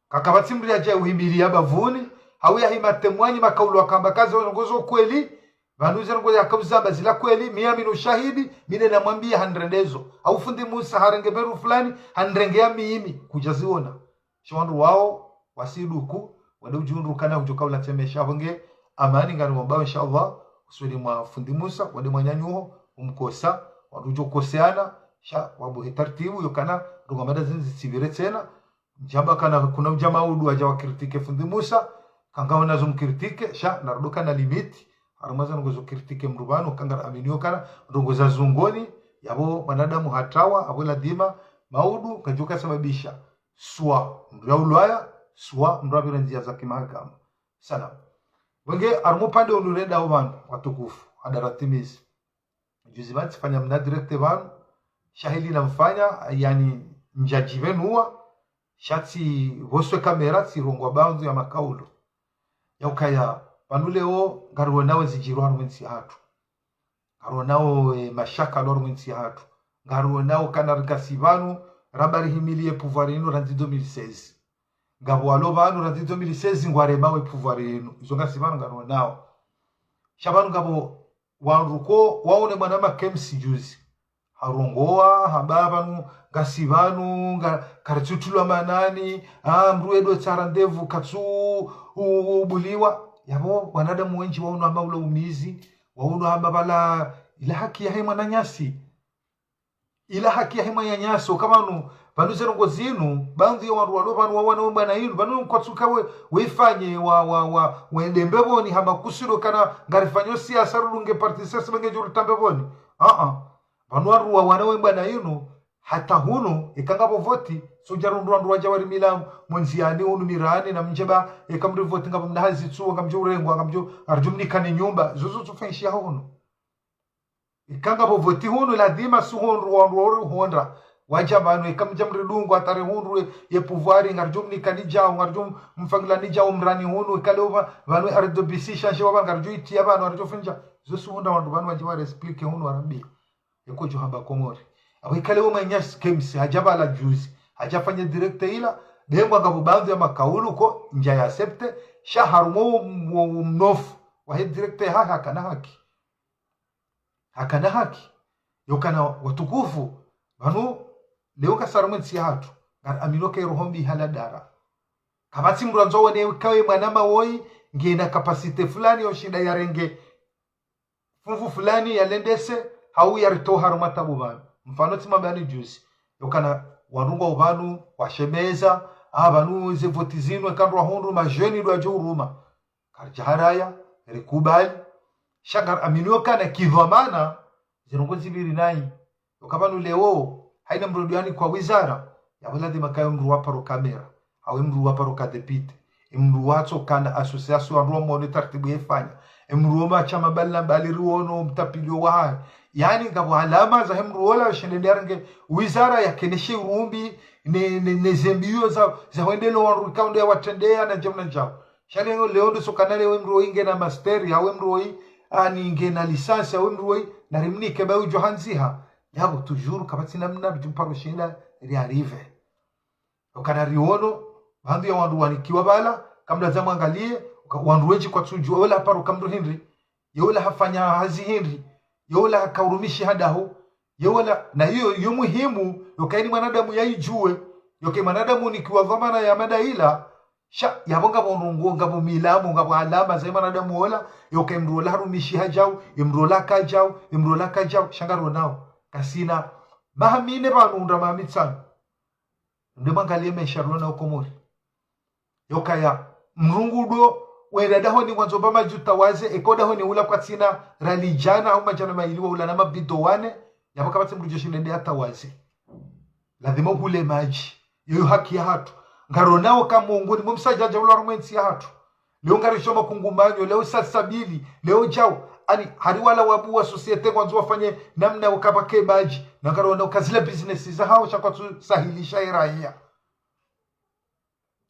Kakapvatsi mndru yadja uhimiliya bapvuni, hau yahima temwanyi makaulu wakamba kaze wongozo kweli, pvanu ze ndrongo yakauzamba zila kweli, mi aminu shahidi, mi nde namwambiya hanrendezo. Hau fundi Musa harenge pveru fulani, hanrenge ya mimi, kudja ziona. Sha wandru wao, wasiduku, wende udjundru kana hudjo kaula temesha, pvo nge, amani ngari wambao, insha Allah, usoni mwa fundi Musa, wende mwanyanyuho, umkosa, wandru udjo koseana, sha wabuhe tartibu, yo kana, ndrongo mada zindji zitsipvire tsena, ndjamba kana kuna udja maudu wadja wakritike fundi Musa, kanga wona zo mkritike, sha, narudo kana limite, harumwa za ndrongo zo kritike mndru pvanu, kanga aminio kana, ndrongo za zungoni, yapvo mwanadamu hatrawa, apvo lazima, maudu, kadjuka sababisha, swa mndru ya ulwaya, swa mndru apvira ndzia za kimahakama. Salam. Wenge, harumwa upande unu renda wo pvanu, watukufu, hadara timizi. Juzi pvanu tsifanya mna direct pvanu, shahili namfanya, yaani, ndjadjipvenuwa, sha tsipvoswe kamera, tsirongoa baadhwi ya makaulu. Ya ukaya, pvanu leo, ngariwonao zidjiri harumwa entsi yahatru. Ngariwonao, eh, mashaka yalo harumwa entsi yahatru. Ngariwonao kana rikasi pvanu, ramba rihimiliye pouvoir inu randzi deux mille seize. Ngapvo walo pvanu randzi deux mille seize ngwaremawo pouvoir inu. Izo ngasi pvanu ngariwonao. Sha pvanu ngapvo wandru ko, waone mwana ma K M C juzi. Harongoa, hamba pvanu, ngasi pvanu, nga, karitsutulwa manani, ah, mndru edo tsara ndevu, katsu, u-, ubuliwa. Yapvo, wanadamu wendji waono hamba ula umizi, waono hamba pvala, ila haki yahe mwananyasi. Ila haki yahe mwananyasi, uka pvanu, pvanu ze ndrongo zinu, baadhwi ya wandru walo pvanu wawana we bwana inu, pvanu kwatsuka we, wefanye, wa, wa, wa, wende mbepvoni hamba kusiro kana, ngarifanyo siasa rudunge parti siasa benge djuru ta mbepvoni. Ah, ah. Pvanu wandru wawana we bwana inu, hata hunu, eka ngapvo voti, sudja rundru wandru wadja warimila, mwenziani hunu mirani, na mdjeba, eka mri voti ngapvo mna hazi tsuwa, ngamdjo urengwa, ngamdjo, arjumnika ni nyumba, zozo tsufanyishiha hunu. Eka ngapvo voti hunu, lazima suhundru wandru wori uhondra. Wadja pvanu, eka mdja mridungu, hata rihundru ye, ye pouvoir, ngaridjo mnika ni djau, ngaridjo mfangila ni djau mrani hunu, eka leo pva-, pvanu R D B C, shanje wa pvanu, ngaridjo itia pvanu, ngaridjo funja. Zo suhundra wandru pvanu, wadje wari explique hunu, warambie. Eko djo hamba Komori. Apvo eka leo mwananyasi K M C, hadja pvala juzi, hadja fanya direct ila, bengwa ngapvo baadhwi ya makaulu ko, ndja ya accepte, sha harumwa wo, wo, wo mnofu, wahe direct ha, hakana haki. Hakana haki. Yo kana watukufu, pvanu, leo kasa harumwa entsi yahatru, ngaraminio ke roho mbi hala dara. Kapvatsi mndru andzo wone kawe mwana mawoyi, ngena capacité fulani yo shinda yarenge funvu fulani yalendese, hau yaritowa harumwa tabu pvanu. Mfano tsimwambani juzi. Yo kana wandru ngwao pvanu, washemeza, ah, pvanu ze voti zinu, eka ndru wahundru, ma jeunes ndo wadjo uruma. Karidja haraya, rikubali. Sha ngaraminio kana kidhwamana, ze ndrongo zipviri nayi. Uka pvanu leo, haina mndru ndo yanikwa wizara, yapvo lazima kaye mndru wa paro kamera, hawe mndru wa paro kadepite, e mndru watso kana association wandru wamone tartibu yefanya, e mndru woma shama mbali na mbali riwono mtapilio wahahe. Yaani ngapvo alama zahe mndru wola, shende nde yarenge wizara yakeneshe urumbi, ne, ne, ne zembiyo za, za hwendelo wandru ikao ndo yawatrendea na djau na djau. Sha leo, leo ndo sokana leo mndru woyi ngena master, hawe mndru woyi, ani ngena licence, hawe mndru woyi, narimnike ba udjo handziha. Yapvo toujours, kapvatsi namna, ridjo mparo shinda, riarrive. Ukana riono, baadhwi ya wandru wanikiwa pvala, kamdru aza mwangalie, uka- wandru wendji kwatsudjuwa, ola paro kamdru hindri, ye ola hafanya hazi hindri, ye ola hakaurumishi hadahu, ye ola, na iyo, iyo muhimu, yoka ini mwanadamu yaidjuwe, yoka mwanadamu nikiwa dhwamana ya mada ila, sha, yapvo ngapvo ndrongoo, ngapvo milamu, ngapvo alama za mwanadamu ola, yoka mdru ola harumishi hadjau, mdru ola kadjau, mdru ola kadjau, sha ngaronao. Kasina, maha mine pvanu unda maha mitsanu. Nde mwangalie maesha rilo na Komori. Yokaya, mrungu ndo, wenda dahoni ngwandzo mba madji utawaze, eka dahoni ula kwatsina rali djana au madjana mayili wa ula na mabido wane, yapvo kapvatsi mdru djo shinda nde atawaze. Lazima uhule madji. Yoyo haki ya hatru. Ngaronao ka Mungu ni mumsadjadja ula harumwa entsi ya hatru. Leo ngarisho makungumanyo, leo salsabili, leo djau. Ani, hari wala wabu wa société ngwandzo wafanye namna ukapvake madji. Na ngaronao ka zila business za hao sha kwatsu sahilisha eraiya.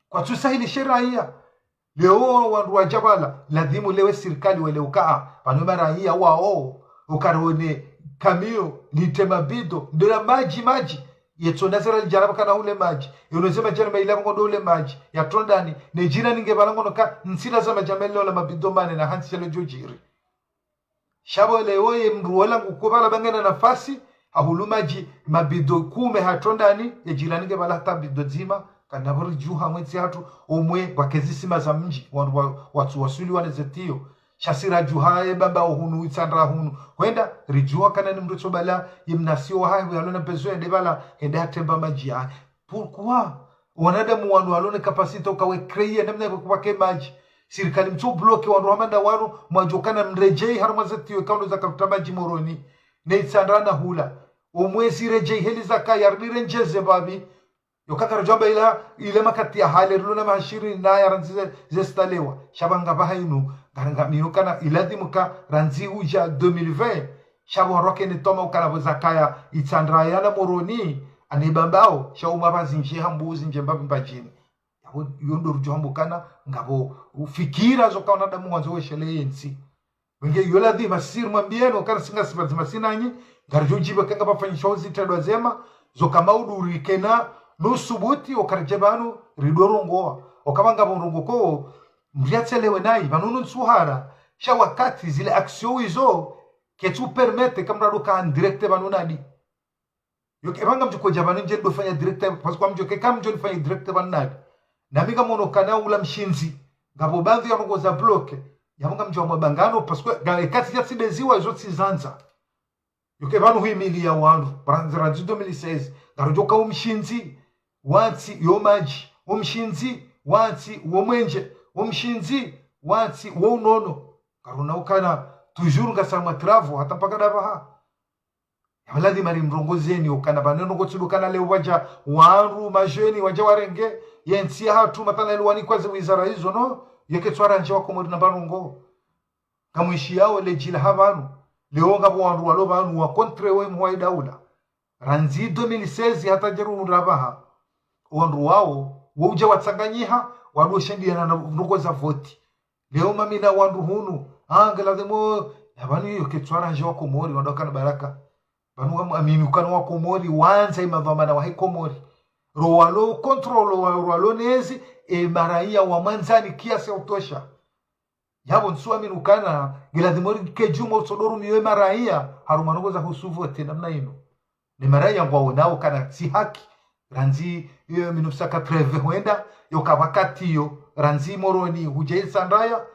Kwatsu sahilisha eraiya. Leo wandru wadja pvala, ladhimu lewe sirikali wele ukaa, pvanu maraiya wao, ukarone kamiyo, lite mabido, ndola madji, madji. Yetsona zera lidjana pvakana hule madji. Yono ze madjana mayili apvo ngondo hule madji. Ya trondani, ne djirani nge pvala ngono ka, ntsila za madjana mayili ola mabido mane na hantsi yalo djodjiri. Sha pvo leo ye mdru ola nguko pvala pvangena nafasi, hahulu madji, mabido kume ha trondani, ye djirani nge pvala hata bido dzima, kana pvo ridjuha mwentsi hatru, omwe, pvwake zisima za mdji, wandru wa, watsu wasuli wane zetiyo. Sha si radjuha, ye bamba ohunu, Itsandra hunu. Hwenda, ridjuha kana ni mdru tso pvala, ye mnasio wahahe, yalo na besoin yende pvala, hende hatremba madji yahe. Pourquoi? Wanadamu wanu walo ne capacité ukawe créer namna ya kupvake madji. Sirikali mtso bloquer wanu hamanda wanu, mwadjo kana mredjei harumwa zetiyo ikao ndo za kapvuta madji Moroni. Ne Itsandra na hula. Omwezi redjei heli zakaya, ribirendjeze pvapvi. Yoka karidjwamba ila, ile makati ya hale, rilo na maha shirini na ya randzi ze, ze stalewa. Sha pvo ngapvaha inu, ngarangamio kana iladhimu ka randzi udja deux mille vingt. Sha pvo wandru wake ni toma ukana pvo zakaya Itsandra ya na Moroni, ane bambao, sha umwa pvazindji hambu zindji mbapvi mbadjini. Yapvo, yo ndo rudjo hambu kana, ngapvo ufikira zo ka wanadamu ngwandzo weshelee yentsi. Wenge yo ladhima siri mwambieno, kana si ngasi pvadzima si nanyi, ngaridjo djibe ka ngapvafanyisha uzitrendwa zema, zo ka maudu rikena, no subuti, okaridje pvanu, ridorongoa. Okapva ngapvo ndrongoo ko, mdru yatselewe nayi, pvanu no ntsuhara, sha wakati zile action wizo, ketsu permettre kamdru adoka en direct pvanu nadi. Yoke, epva ngamdjo kodja pvanu ndje ndo fanya direct, parce que ngamdjo ke kamdjo nifanya direct pvanu nadi. Nami ngamono kana ula mshindzi, ngapvo baadhwi ya ndrongoo za bloquer, yapvo ngamdjo wa mabangano, parce que nga, ekati ya tsideziwa, zo tsizandza. Yoke pvanu huimiliya wandru, pvandzi randzi deux mille seize, ngarodjo ka umshindzi, wantsi yo madji, umshindzi, wantsi wo mwenje, umshindzi, wantsi wo unono. Ngarona ukana, toujours ngasi harumwa travaux, hata mpaka dapvaha. Yapvo ladhima rimrongozeni, ukana pvanu ndrongoo tsi ndo kana leo wadja wandru, majeunes, wadja warenge, yentsi ya hatru, matala ilo wanikwa ze wizara izo, no? Yeke tswara ndje wa Komori na mba ndrongoo. Ngamwishiyao le djila ha pvanu. Leo ngapvo wandru walo pvanu wa contre we mhuu wa idaula. Randzi deux mille seize hata djeru undra pvaha. Wandru wao, wo udja watsanganyiha, wandru woshendiana na ndrongoo za voti. Leo mamina wandru hunu, ah, ngeladhimu, ya pvanu iyo ketswara ndje wa Komori, wandru wakana baraka. Pvanu wa muamini ukana wa Komori, wandza imadhwamana wahe Komori. Ro walo contrôle, wa, ro walo nezi, e maraiya wa mwandzani kiasi ya utosha. Yapvo ntsuamini ukana, ngeladhimu ri kedjuma utsodoru miyo e maraiya, harumwa ndrongoo za husu vote namna inu. Ne maraiya ngwaonao kana tsi haki, randzi, eh, mille neuf cent quatre-vingts hwenda, yoka wakati yo, randzi Moroni hudja Itsandraya,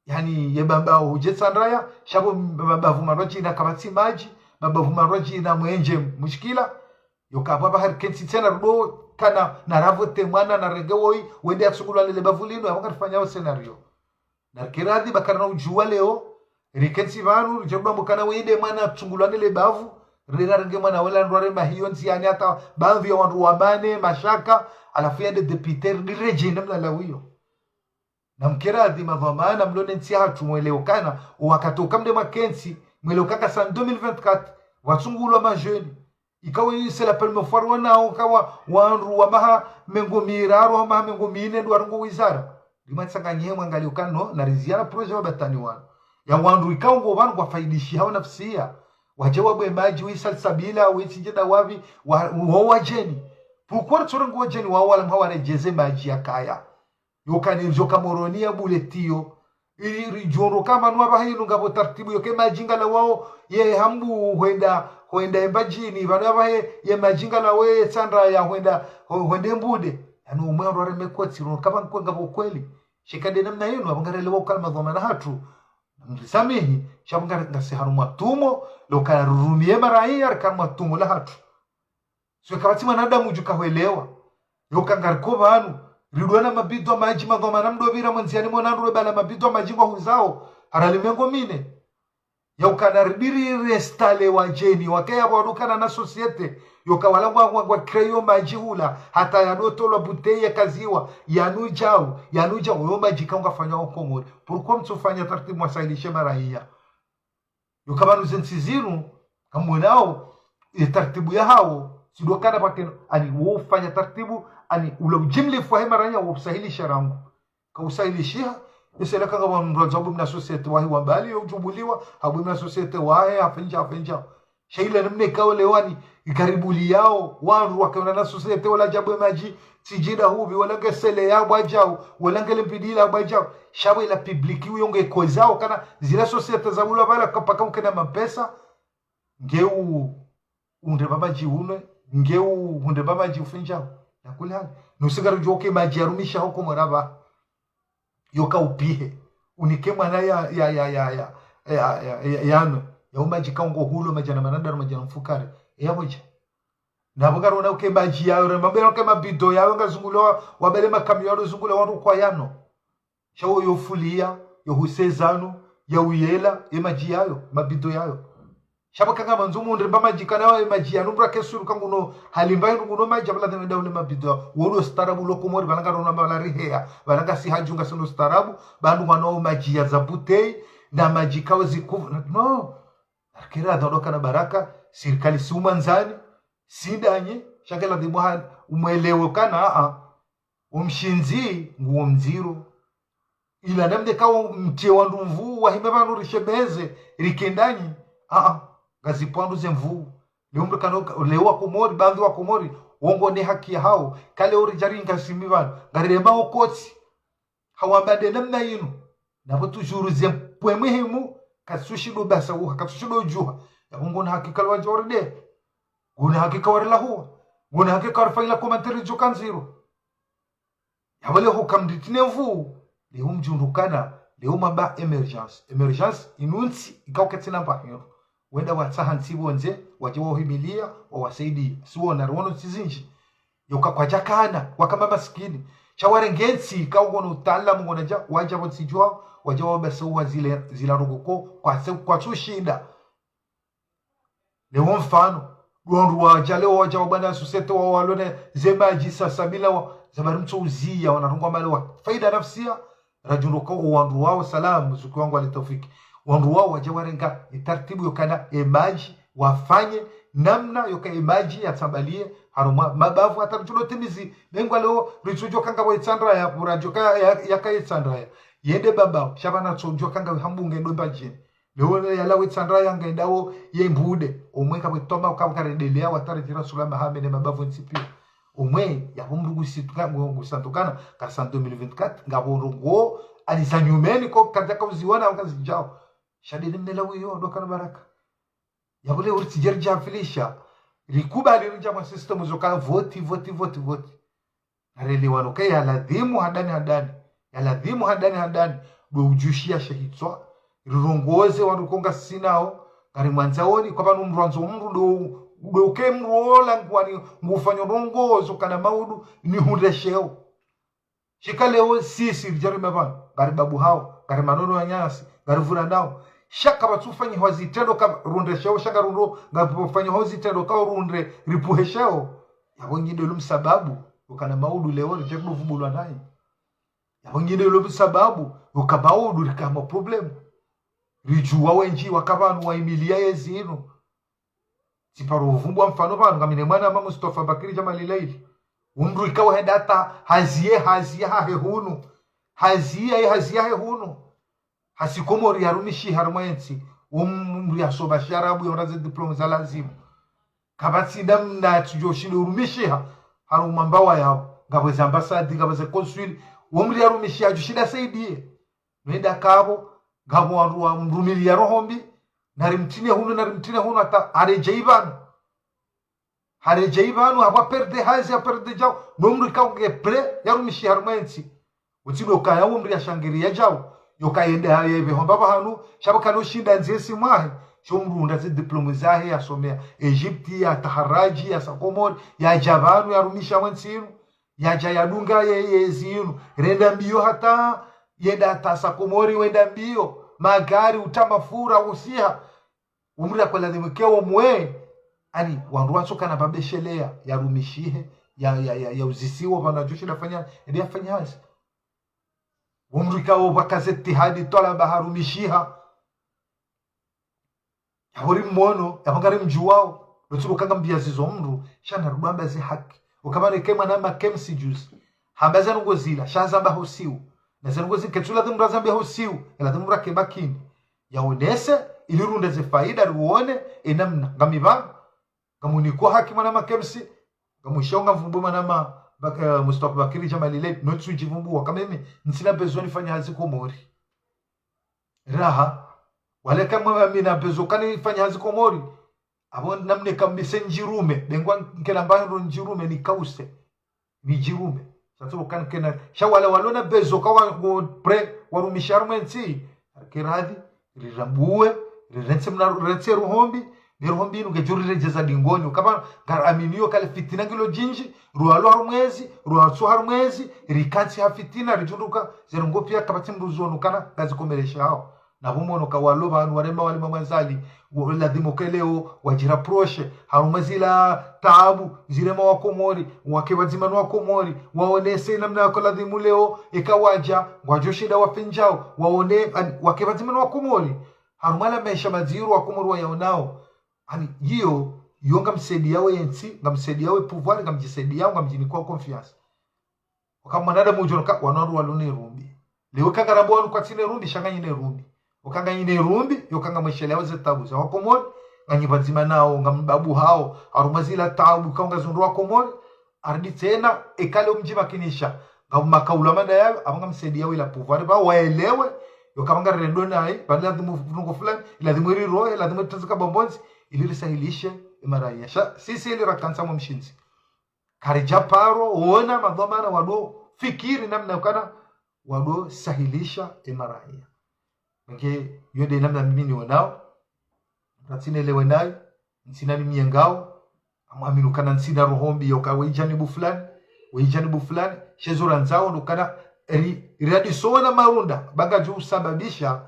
yani ye Bambao hudja Itsandraya, sha pvo mabavu marwadjina kapvatsi madji, mabavu marwadjina mwenje mushkila, yoka pvapva hari kentsi tsena rudo kana na ravote mwana na renge woyi, wende atsungulwa lele bavu linu, yapvo ngarifanyao scénario. Na rike radhi bakari na udjuwa leo, rikentsi pvanu, ridje rubambo kana wende mwana atsungulwa nele bavu, rire na renge mwana wela ndrware mahiyo ndziani hata baadhwi ya wandru wamane, mashaka, halafu yende député, ridiredje ine mlala wiyo. Na mke radhi madhwamana mlo ne ntsi hatru mweleo kana, o wakati uka mde mwakentsi, mweleo kaka sa deux mille vingt-quatre, watsungulwa majeunes. Ikawa yi c'est la première fois rwanao kawa wandru wa maha mengo miraru, wa maha mengo mine ndo warongoa wizara. Rimwa tsanganyihe mwangalie ukana no, na riziana projet wa batwani wanu. Ya wandru ikao ngo pvanu ngwafaidishihao nafsiya. Wadje wabwe madji, wi salsabila, wi tsidje dawapvi, wa, wo wadjeni. Pourquoi ritsorenga wadjeni wawo wala mha waredjeze madji yakaya? Yoka ni, yoka Moroni ya bule tiyo. Ili ridjo ndo kamba nu apvaha inu ngapvo taratibu yoka emadji ngalawawo ye Hambu hwenda, hwenda Embadjini, pvanu apvaha ye, yemadji ngalawo ye Tsandraya hwenda, hwe-, hwenda Embude. Yaani omwe ndo areme kotsi, ndo kamba nkwe ngapvo kweli. Sha ika nde namna inu, apvo ngarelewa ukaya madhwamana hatru. Mrisamihi, sha apvo ngari, ngasi harumwa tumo, lo kaya rurumie maraya, rika harumwa tumo la hatru. Swe kapvatsi mwanadamu djuka hwelewa. Yoka ngariko pvanu, ridwa na mabido ya madji, madhwamana mdo pvira mwendziani mwana ndro bala mabido ya madji ngwahuzao, harali mengo mine. Yaukana ribiri restale wadjeni, wakaya pvwa wadokana na société, yoka wala ngwa, ngwa, ngwa créer yo madji hula, hata yadotolwa bouteille yakaziwa, yanu djau, yanu djau, yo madji ka ngafanywa ho Komori. Pourquoi mtsufanya taratibu mwasahilishe maraya? Yoka pvanu ze ntsi zinu, kamwonao, ye taratibu yahawo, sidokana pvakeno, ani wo ufanya taratibu, ani ula ujimlifu wahe maraya wo usahilisha rangu. Ka usahilishiha, esela kanga pvanu mndru adzabu mna société wahe wa mbali, yo ujubuliwa, habwe mna société wahe, hafenja, hafenja. Sha ila namna ikao leo ani, ikaribuli yao, wandru wakaona na société wala djabwe madji, tsi djida hupvi, wala ngesele ya bwa djau, wala ngele mpidila bwa djau. Sha pvo ila public uyo nge kozao, kana zila société za ulwa pvala kapaka ukena mapesa, nge u, undre pva madji unwe, nge u, undre pva madji ufinjao. Na kule hali. Nusi ngaridjuo uka emadji yarumisha ho Komori apvaha. Yoka upihe. Unike mwana ya, ya, ya, ya, ya, ya, ya, ya, yanwe. Yao madji ka ungo hulo madjana manandaru madjana mfukare. Eya pvodja. Na apvo ngarona uka emadji yayo, re mabela uka emabido yayo ngazungulwa, wabele makamiyo yalo zungulwa wandru kwa yano. Sha wo yo fulia, yo husezano, ya uyela, emadji yayo, mabido yayo. Sha pvo kanga mandzo mundre mba madji kana wa emadji yanu mndru ake suru kanguno, halimba yinu nguno madji, apvo lazima nda ule mabido yayo. Wo ndo ustaarabu lo Komori, pvala ngarona mba pvala riheya, pvala ngasi hadju ngasi no ustaarabu, pvanu ngwanao madji ya za bouteille, na madji kao zikuvu, no. Arkera adhondo kana baraka, sirikali si umandzani, si ndanye, sha nge ladhimu ha, umwelewe kana, a, a. Omshindzi, nguwo mdziro. Ila namna ikao mtrie wandru nvuu, wahime pvanu rishemeze, rike ndanyi, a, a. Ngazipvwandu ze nvuu. Leo mndru kana uka, leo wa Komori, baadhwi wa Komori, wo ngone haki yahawo, ka leo ridja ringa simi pvanu, ngarirema okotsi. Hawamba nde namna inu. Na pvo tujuru ze mpwe muhimu, katsushindo basa uha, katsushindo ujuha. Ya pvo ngona hakika lwadja waride. Ngona hakika warilahuwa. Ngona hakika warifanyila commentaire djo ka ndziro. Ya pvo leo huka mndri tine nvuu. Leo mdjundru kana, leo mamba émergence. Émergence, inu ntsi, ikao katsina mba hindru. Wenda watsaha ntsi pvondze, wadje wahimilia, wawasaidia. Siwona, riwono ntsi zindji. Yoka kwadjakana, wakamba masikini. Sha warenge ntsi, ikao ngona utaalamu ngona dja, wadja pvo ntsi djwao, wadja wabasa uha zile, zila rogoko, kwatse, kwatsushinda. Leo mfano, ndo wandru wadja leo wadja wabana société wa walone, ze madji sasa bila wa, za bari mtso uziya, wana rongwa male wa. Faida nafsia, radjundro ka o wandru wao, salamu, zuki wangu Ali Taufiki. Wandru wao wadja warenga, ye taratibu yokana, emadji, wafanye, namna yoka emadji yatsambalie, harumwa, mabavu hata ridjundro timizi, nengwa leo, ritsudjo kanga wa Itsandraya, kuradjo ka, ya, yaka Itsandraya. Yende baba, sha pvana tsodjo kanga we Hambu nge ndo Mbadjini. Leo yalawa Itsandraya ngendao ye Mbude. Omwe kapvwe toma uka ukaredelea watare jira sulama hame ne mabavu ntsi pia. Omwe, ya pvo mndru ngusitu-, ngu-, ngusantukana, ka sa deux mille vingt-quatre, ngapvo ndrongoo, aliza nyumeni ko, kadjaka uziwana, uka zidjao. Sha nde ni mnela wiyo, ndo kana baraka. Ya pvo leo ritsi djeri djafilisha. Rikubali ridja mwa système zoka voti, voti, voti, voti. Narelewa no ka ya ladhimu handani handani. Ya ladhimu handani handani. Ndo udjushiya she hitswa. Rirongoze wandru ko ngasi nao. Ngari mwandzaoni, kwa pvanu mndru andzo mndru ndo, ndo uke mndru ola ngwani ngufanyo ndrongoo zo kana maudu ni hundre sheo. Shika leo sisi ridja rime pvanu, ngari babu hao, ngari manono ya nyasi, ngari vura nao. Sha kapvatsu fanyiha zitrendwa ka rundre sheo, sha ngarundro, ngapvo fanyiha zitrendwa ka rundre ripvuhe sheo. Ya pvo ngindo ilo msababu, ukana maudu leo, ridja kudo vubulwa nayi. Ya pvo ngindo ilo msababu, uka maudu rika ma problème. Ridjuwa wendji waka pvanu wahimilia yezi inu. Tsiparo uvumbwa mfano pvanu, ngamine mwana ma Mustafa Bakiri Djamali Laili. Umndru ikao henda hata haziye, haziye hahe hunu. Haziye, ye haziye hahe hunu. Hasi Komori yarumishiha harumwa yentsi. Umndru yasoma shiarabu, yonda ze diplôme za lazimu. Kapvatsi namna tsudjo shindo urumishiha. Harumwa mbawa yapvo, ngapvo ze ambasadi, ngapvo ze konsuli. Wo mdru yarumishiha djushinda saidiye. Nowenda kapvo, ngapvo wandru wamrumiliya roho mbi, narimtine hunu, narimtine hunu, hata haredjeyi pvanu. Haredjeyi pvanu, hapvo perde hazi, haperde djau, no mdru ikao nge prêt yarumishiha harumwa entsi. Utsi ndo ukaya wo mdru yashangiriya djau, yoka yende haye pvehomba pvahanu, sha pvo kano shinda ndzesi mwahe, sho mdru unda ze diplôme zahe yasomeya Egypte, yataharaji, yasa Komori, yadja pvanu, yarumisha mwentsi inu, yadja yadunga ye, yezi inu, renda mbiyo hata, yenda hata sa Komori, wenda mbiyo, magari, uta mafura, usiha. Wo mdru yakwela dhimwike wo mwe, ani, wandru watsokana pvabesheleya, yarumishihe, ya, ya, ya, yauzisiwa, pvanu djushinda fanya, ende yafanye hazi. Wo mdru ikao pvwaka ze itihadi, twalaba harumishiha. Yapvo rimwono, yapvo ngarimdjuwao, lotsi ukanga mbiya zizo mdru, sha narudwamba ze haki. Ukamane ke mwanama Kemsi juzi. Hamba ze ndrongo zila, sha zamba ho usiu. Na ze ndrongo zila, ketsu ladhimu mdru azambe ho usiu, ladhimu mdru ake makini. Yaonese, ili runde ze faida, rione, enamna, ngami pvanu. Ngamuniko haki mwanama Kemsi, ngamushao ngamvumbu mwanama Bak-, eh, Mustafa Bakiri Djamali le, no tsu djivumbuwa, kameme, ntsina besoin nifanye hazi Komori. Raha, wale kamwe amina besoin kani nifanye hazi Komori, apvo namne kambise ndjirume, bengwa nkela mba ndo ndjirume nikause, nidjirume. Shatso kan kena, sha wala walona besoin kawa wo prêt, warumisha harumwa entsi, ake radhi, rirambuwe, rirentse mna, rirentse roho mbi, ne roho mbi inu ngedjo riredjeza dingoni. Ukapvanu, ngaraminio kale fitina ngilo djindji, ruwalo harumwa ezi, ruwatso harumwa ezi, rikantsi ha fitina, ridjunduka, ze ndrongo piya kapvatsi mdru zono kana, ngazikomeleshao. Na pvo mwono ka walo pvanu warema wale mamwazali, wo-, ladhimu ke leo, wadjirapproche, harumwa zila taabu, zirema wakomori, wake pvadzima no wakomori, waonese namna yako ladhimu leo, eka wadja, ngwadjoshinda wafanye djao, waone, ani, wake pvadzima no wakomori. Harumwa la maesha madziro wakomori wayaonao. Ani, iyo, iyo ngamsaidiyawo yentsi, ngamsaidiyawo pouvoir, ngamdjisaidiyawo, ngamdjinikao confiance. Waka mwanadamu udjo noka, wanu wandru walo ne rumbi. Leo ka ngarambo wanu kwatsina rumbi, sha nganyi ne rumbi. Waka nganyi ne rumbi, yoka ngamwesheleyawo ze taabu za wakomori, nganyi pvadzima nao, ngambabuhao, harumwa zila taabu, ka ungazundru wakomori, aridi tsena, eka leo mdjimakinisha, ngamakaula manda yayo, apvo ngamsaidiyawo ila pouvoir, pva waelewe, yoka pva ngarirendo nayi, pva ladhimu fungo fulani, ladhimu irirohe, ladhimu ritsandzika bambondzi, ili risahilishe, emaraya. Sha, sisi ili rakantsa mwa mshindzi. Karidja paro, wona madhwamana wado fikiri namna ukana wado sahilisha emaraya. Nge, iyo nde namna mimi nionao, ratsinelewe nayo, ntsina ni mnyengao, amwamini ukana ntsina roho mbi yoka we ijanibu fulani, we ijanibu fulani, sha ezo randzao ndo ukana ri, riadisona marunda, ba ngadjo usababisha,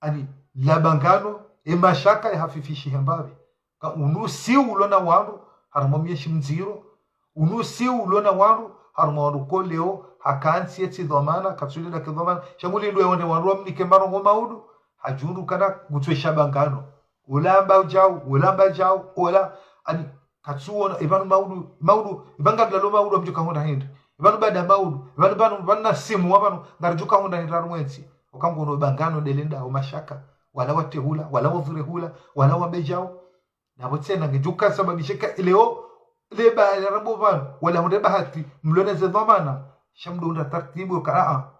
ani, labangano, emashaka yahafifishihe mbapvi. Ka unu usiu ulo na wandru, harumwa myeshi mdziro. Unu usiu ulo na wandru, harumwa wandru ko leo, hakantsi yetsi dhwamana, katsulila ke dhwamana. Sha nguli ndo yawone wandru wamnike marongo maudu, hadjundu kana ngutswe shabangano. Ola amba djau, ola amba djau, ola, ani, katsuona, ipvanu maudu, maudu, ipvanu ngarilalo maudu amdjuka honda hindri. Ipvanu baada maudu, ipvanu pvanu, pvanu na simu wa pvanu, ngaridjuka honda hindri harumwa entsi. Oka ngono bangano ndelenda, o mashaka, wala watehula, wala wavurehula, wala wambedjao. Na pvo tsena ngedjuka sababishe ka leo, leba ya rambo pvanu, wala hunde bahati, mlone ze dhwamana, sha mdo unda tartibu yoka, a, a.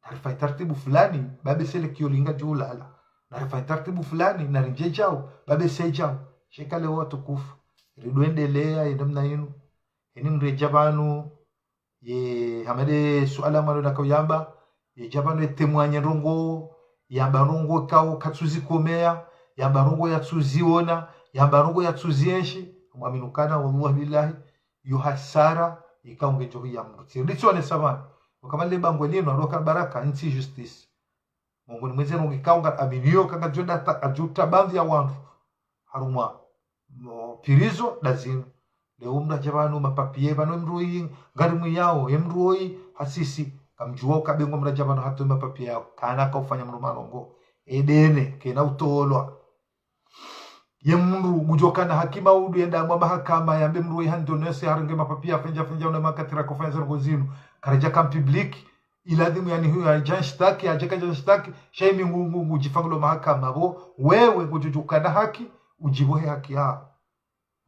Narifanye tartibu fulani, ba be sele kiyo linga djulala. Narifanye tartibu fulani, narindje djao, ba be se djao. Sha eka leo watukufu, ridwendelea ye namna inu. Heni mredja pvanu, ye, hama nde suala mwalo naka uyamba, ye dja pvanu ye témoigner ndrongo, yamba ndrongo kao katsuzikomeya, yamba ndrongo yatsuziona, yamba ndrongo yatsuzienshi, mwamini ukana, wallahi billahi, yo hasara, ikao ngedjo ya mdru. Tsi, ritsionesa pvanu. Ukama le bangwe linu, aloka baraka, ntsi justice. Mungu ni mweze nungi kaunga aminiyo, kanga djo data, adjuta bandhi ya wandru. Harumwa, mo, pirizo, dazinu. Leo mdru adja pvanu mapapiye, pvanu mdru yi, ngari mwiyao, ye mdru yi, hasisi. Kamdjuwa ukabengo mdru adja pvanu hatowe mapapiye yao. Kana kaufanya mdru malongo. Edene, kena utolwa. Ye mdru ngudjo kana haki maudu yenda mwa mahakama yambe mdru yi handonese harenge mapapiye afenja fenja une makatira kofanya zero zinu. Karadja ka public, iladhimu yani huyo yadja nshtaki, yadja kadja nshtaki, sha imi ngu, ngu, ngudjifangilo mahakama pvo, wewe ngudjo djukana haki, udjibu he haki yao.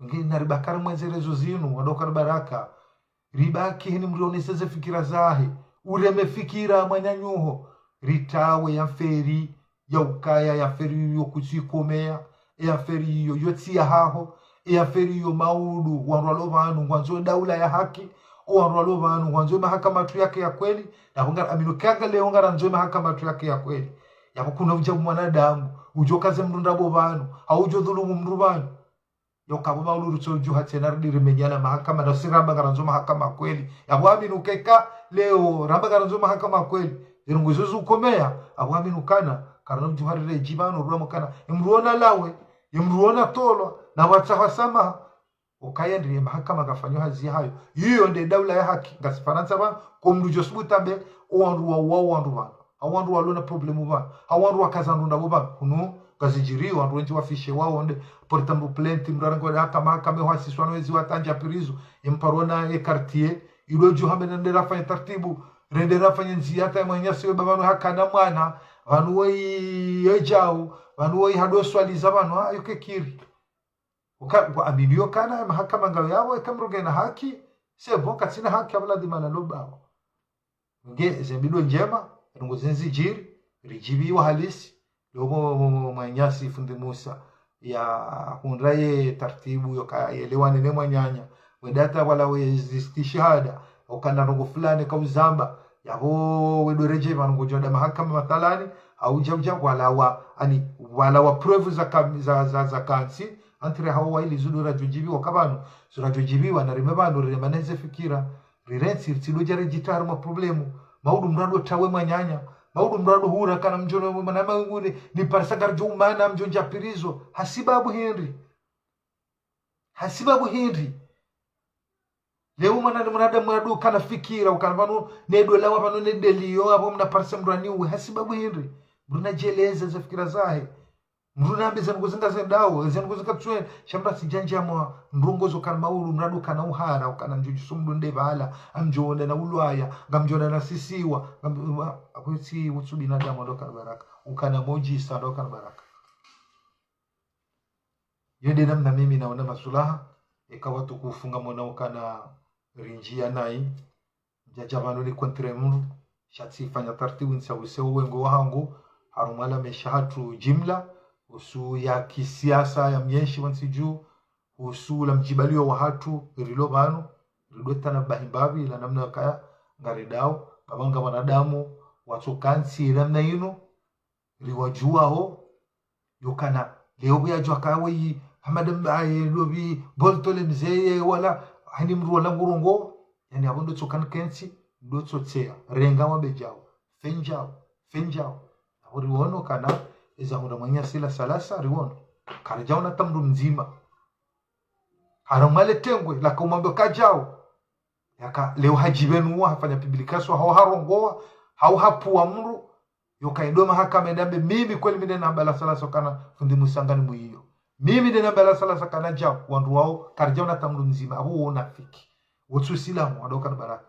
Nge naribaki harimwa ze réseaux zinu, wandru wakana baraka. Ribaki heni mdru yaonese ze fikira zahe. Ureme fikira mwananyaho. Ritawe ye affaire ya ukaya, ye affaire iyo kutsi ikomeya, ye affaire iyo yotsi ya haho, ye affaire iyo maudu, wandru walo pvanu ngwandzo daula ya haki, o wandru walo pvanu ngwandzo mahakama tu yake ya kweli, na pvo ngara amini ukaya leo ngarandzo mahakama tu yake ya kweli. Yapvo kuna udja mwanadamu, udjo kaze mdru ndrabo pvanu, hau udjo dhulumu mdru pvanu. Yoka pvo mauluru tso djuha tsena rudi rimenyana mahakama, na si ramba ngarandzo mahakama kweli. Yapvo amini ukaya leo, ramba ngarandzo mahakama kweli. Zirungu izo zukomeya, yapvo amini ukana, karana udjuha rire djipvanu, rula mukana, ye mdru ona lawe, ye mdru ona tolwa, na watsaha samaha. Ukaya ndriye mahakama ngafanyo hazi hayo. Iyo nde daula ya haki, ngasi Farantsa pvanu, ko mdru djo subutu ambe, o wandru wa, wa, wandru pvanu. Hau wandru walo na problème pvanu. Hau wandru wakaza ndrunda pvo pvanu. Hunu, ngazidjiri, wandru wendji wafishe wao nde, porta mdru plainte, mdru arengwa haka mahakama, hwasiswa no wezi watandja prison. Ye mparo na ye quartier, ilo djuha mbe nde rafanya taratibu, rende rafanya ndzia hata ye mwananyasi we pvanu hakana mwana, pvanu woyi yedjao, pvanu woyi hado swaliza pvanu, ha, yoke kiri. Uka, kwa amini yokana, ye mahakama ngayo yapvo, eka mdru ngena haki, c'est bon, katsina haki, apvo ladhima lalo pvao. Nge, ze mbido ndjema, ndrongoo zindji zidjiri, ridjipviwa halisi, leo mwananyasi fundi Musa, ya hundra ye taratibu yoka yelewane ne mwananya, wende hata wala we zistishihada, ukana ndrongoo fulani kauzamba, yapvo wendo redjei pvanu ngodjo enda mahakama mathalani, hau udja udja walawa, ani, walawa preuve za kam-, za, za, za kantsi, entre hawo wayili zidjo radjo djipviwa ka pvanu, zidjo radjo djipviwa, na rime pvanu, rime maneze fikira, rirentsi, ritsidjo dja redjitria harumwa problème. Maudu mdru ado tawe mwananya. Maudu mdru ado hura kana mdjo no mwana manguni, ni parisa ngaridjo umana mdjo ndja prison. Hasibabu hindri. Hasibabu hindri. Leo mwana ni mwanadamu ado kana fikira, ukana pvanu, ne ndo lawa pvanu ne ndeliyo, apvo mna parisa mdru aniuwe. Hasibabu hindri. Mdru nadjeleze ze fikira zahe. Mdru nambe ze ndrongoo zinga zendao, ze ndrongoo zinga tswe, sha mdru asidjandja mwa ndrongoo zo kana maudu, mdru ado kana uhara, ukana mdjo djuso mdru nde pvala, amdjo wonda na ulwaya, ngamdjo wonda na sisiwa, ngam-, wa-, akwetsi utsu binadamu ndo kana baraka, ukana mdjisa ndo kana baraka. Yo nde namna mimi naona maswulaha, eka watukufu ngamwona ukana rindjia nayi, ndjadja pvanu ni contre mdru, sha tsifanya taratibu nisa use uwengo wahangu, harumwa la maesha hatru jimla, uhusu ya kisiasa ya myeshi wa ntsi dju, uhusu la mdjibaliyo wahatru, rilo pvanu, rido tanabahi mbapvi, la namna kaya, ngaridao, ngapvo nga wanadamu, watsoka ntsi, namna inu, riwadjuwao, yokana, leo pvo yadjuwa ka weyi, Hamada Mbaye, lopvi, Boltole mzeye, wala, hani mdru wala ngurongoa, yani apvo ndo tsoka nkentsi, ndo tsotseya, renga wambe djao, fendjao, fendjao. Apvo riwono kana, eza hundra mwananyasi la salasa, riwono. Karidjaona hata mdru mdzima. Harumwa le tengwe, laka umwambe kadjao. Yaka, leo hadjipvenuwa, hafanya publication, hau harongoa, hau hapvuwa mdru, yoka endo mahakama enda ambe, mimi kweli mi nde namba la salasa kana fundi Musa ngani mwiyo. Mimi nde namba la salasa kana djao, wandru wao, karidjaona hata mdru mdzima, apvo wo unafiki. Wotsu silamu, wandru kana baraka.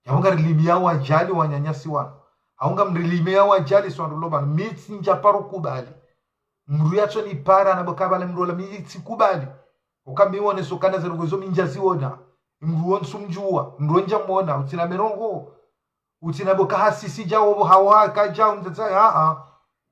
Yapvo ngarilimiyao wadjali wananyasi wanu. Hau ngamrilimiyao wadjali si wandru lo pvanu. Mi tsi ndja paro kubali. Mdru yatso nipara na boka pvale mdru ola mi tsi kubali. Uka mi wone so kana ze ndrongoo zo mi ndja ziona. Mdru wontsu mdjuwa, mdru wondja mwona, utsina mirongo. Utsina boka hasisi djao, hau haka djao, mdzadze, ha, ha.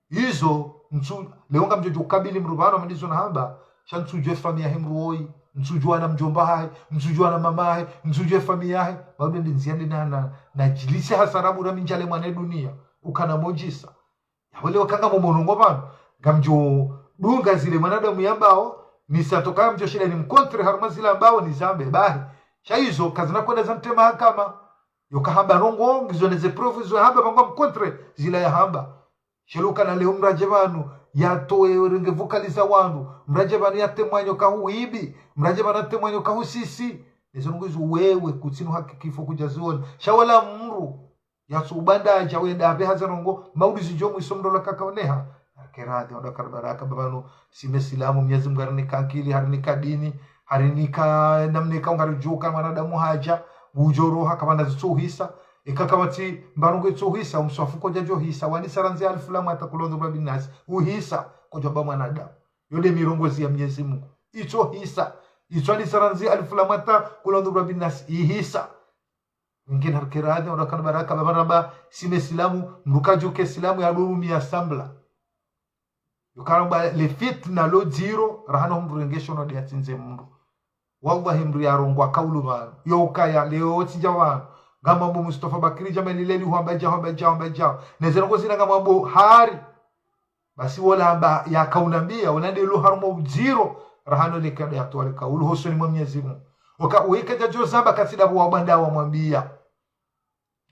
Izo, ntsu, leo ngamdjo djo kabili mdru pvanu, madizo na hamba, sha ntsudjuwa efamiyi yahe mdru woyi, ntsudjuwa na mdjomba hahe, ntsudjuwa na mama hahe, ntsudjuwa efamiyi yahe, maudu nde ndzia nde na, na, nadjilise hasara bure mi ndjale mwana dunia, ukana mdjisa. Yapvo leo kanga momonongo pvanu, ngamdjo dunga zile mwanadamu yambao, nisa toka mdjo shinda ni mkontre harumwa zile ambao nizambe, bahi. Sha izo, kazina kwenda za ntrema hakama. Yoka hamba ndrongoo, ngizo neze preuve zo hamba pvangwa mkontre, zila ya hamba. Shelo kana leo mdru adje pvanu, yatowe renge vocaliser wandru, mdru adje pvanu yatemwanyo kahu ibi, mdru adje pvanu yatemwanyo kahu sisi. Nezo ndrongoo izo wewe kutsina uhakika ifo kudja ziona. Sha wala mdru, yatsu ubanda adja wenda apve haza ndrongoo, maudu zidjo mwiso mdru ola kaka oneha. Arke radhi, wandru kana baraka, pvapvanu, si mesilamu, Mnyezi Mungu harinika nkili, harinika dini, harinika namna ikao ngaridjuka mwanadamu hadja, udjo roha, kapvana zitso uhisa, eka kapvatsi mba ndrongoo itso uhisa, umswafu kodja djo uhisa, wani sara nze alifu lamu hata kul audhu birabbi nnasi, uhisa, kodja ba mwanadamu. Yo nde mirongozi ya Mnyezi Mungu. itso hisa. Itso Anis Randzi, Alif Lam Mim Ta, Kul Audhu Birabbi Nnas, ihisa. Ngena rikeradhi, ora kana baraka, babaraba, sine silamu, mruka juke silamu ya duru mi asambla. Yukaramba le fitna lo dziro, rahana mdru rengesho no de atsinze mdru. Wallahi mdru yarongoa kaulu pvanu. Yo ukaya, leo tsidja pvanu. Ngamwambo Mustafa Bakri Djamali leli hwamba dja, hwamba dja, hwamba dja. Nezero kozina ngamwambo hari. Basi wola amba yakaunambia, wola ndelo harumwa udziro, rahana le kado yatoa le kaulu, hosoni mwa Mwenyezi Mungu. Oka, weka djadjo zamba katsi dapvo wabanda wamwambia.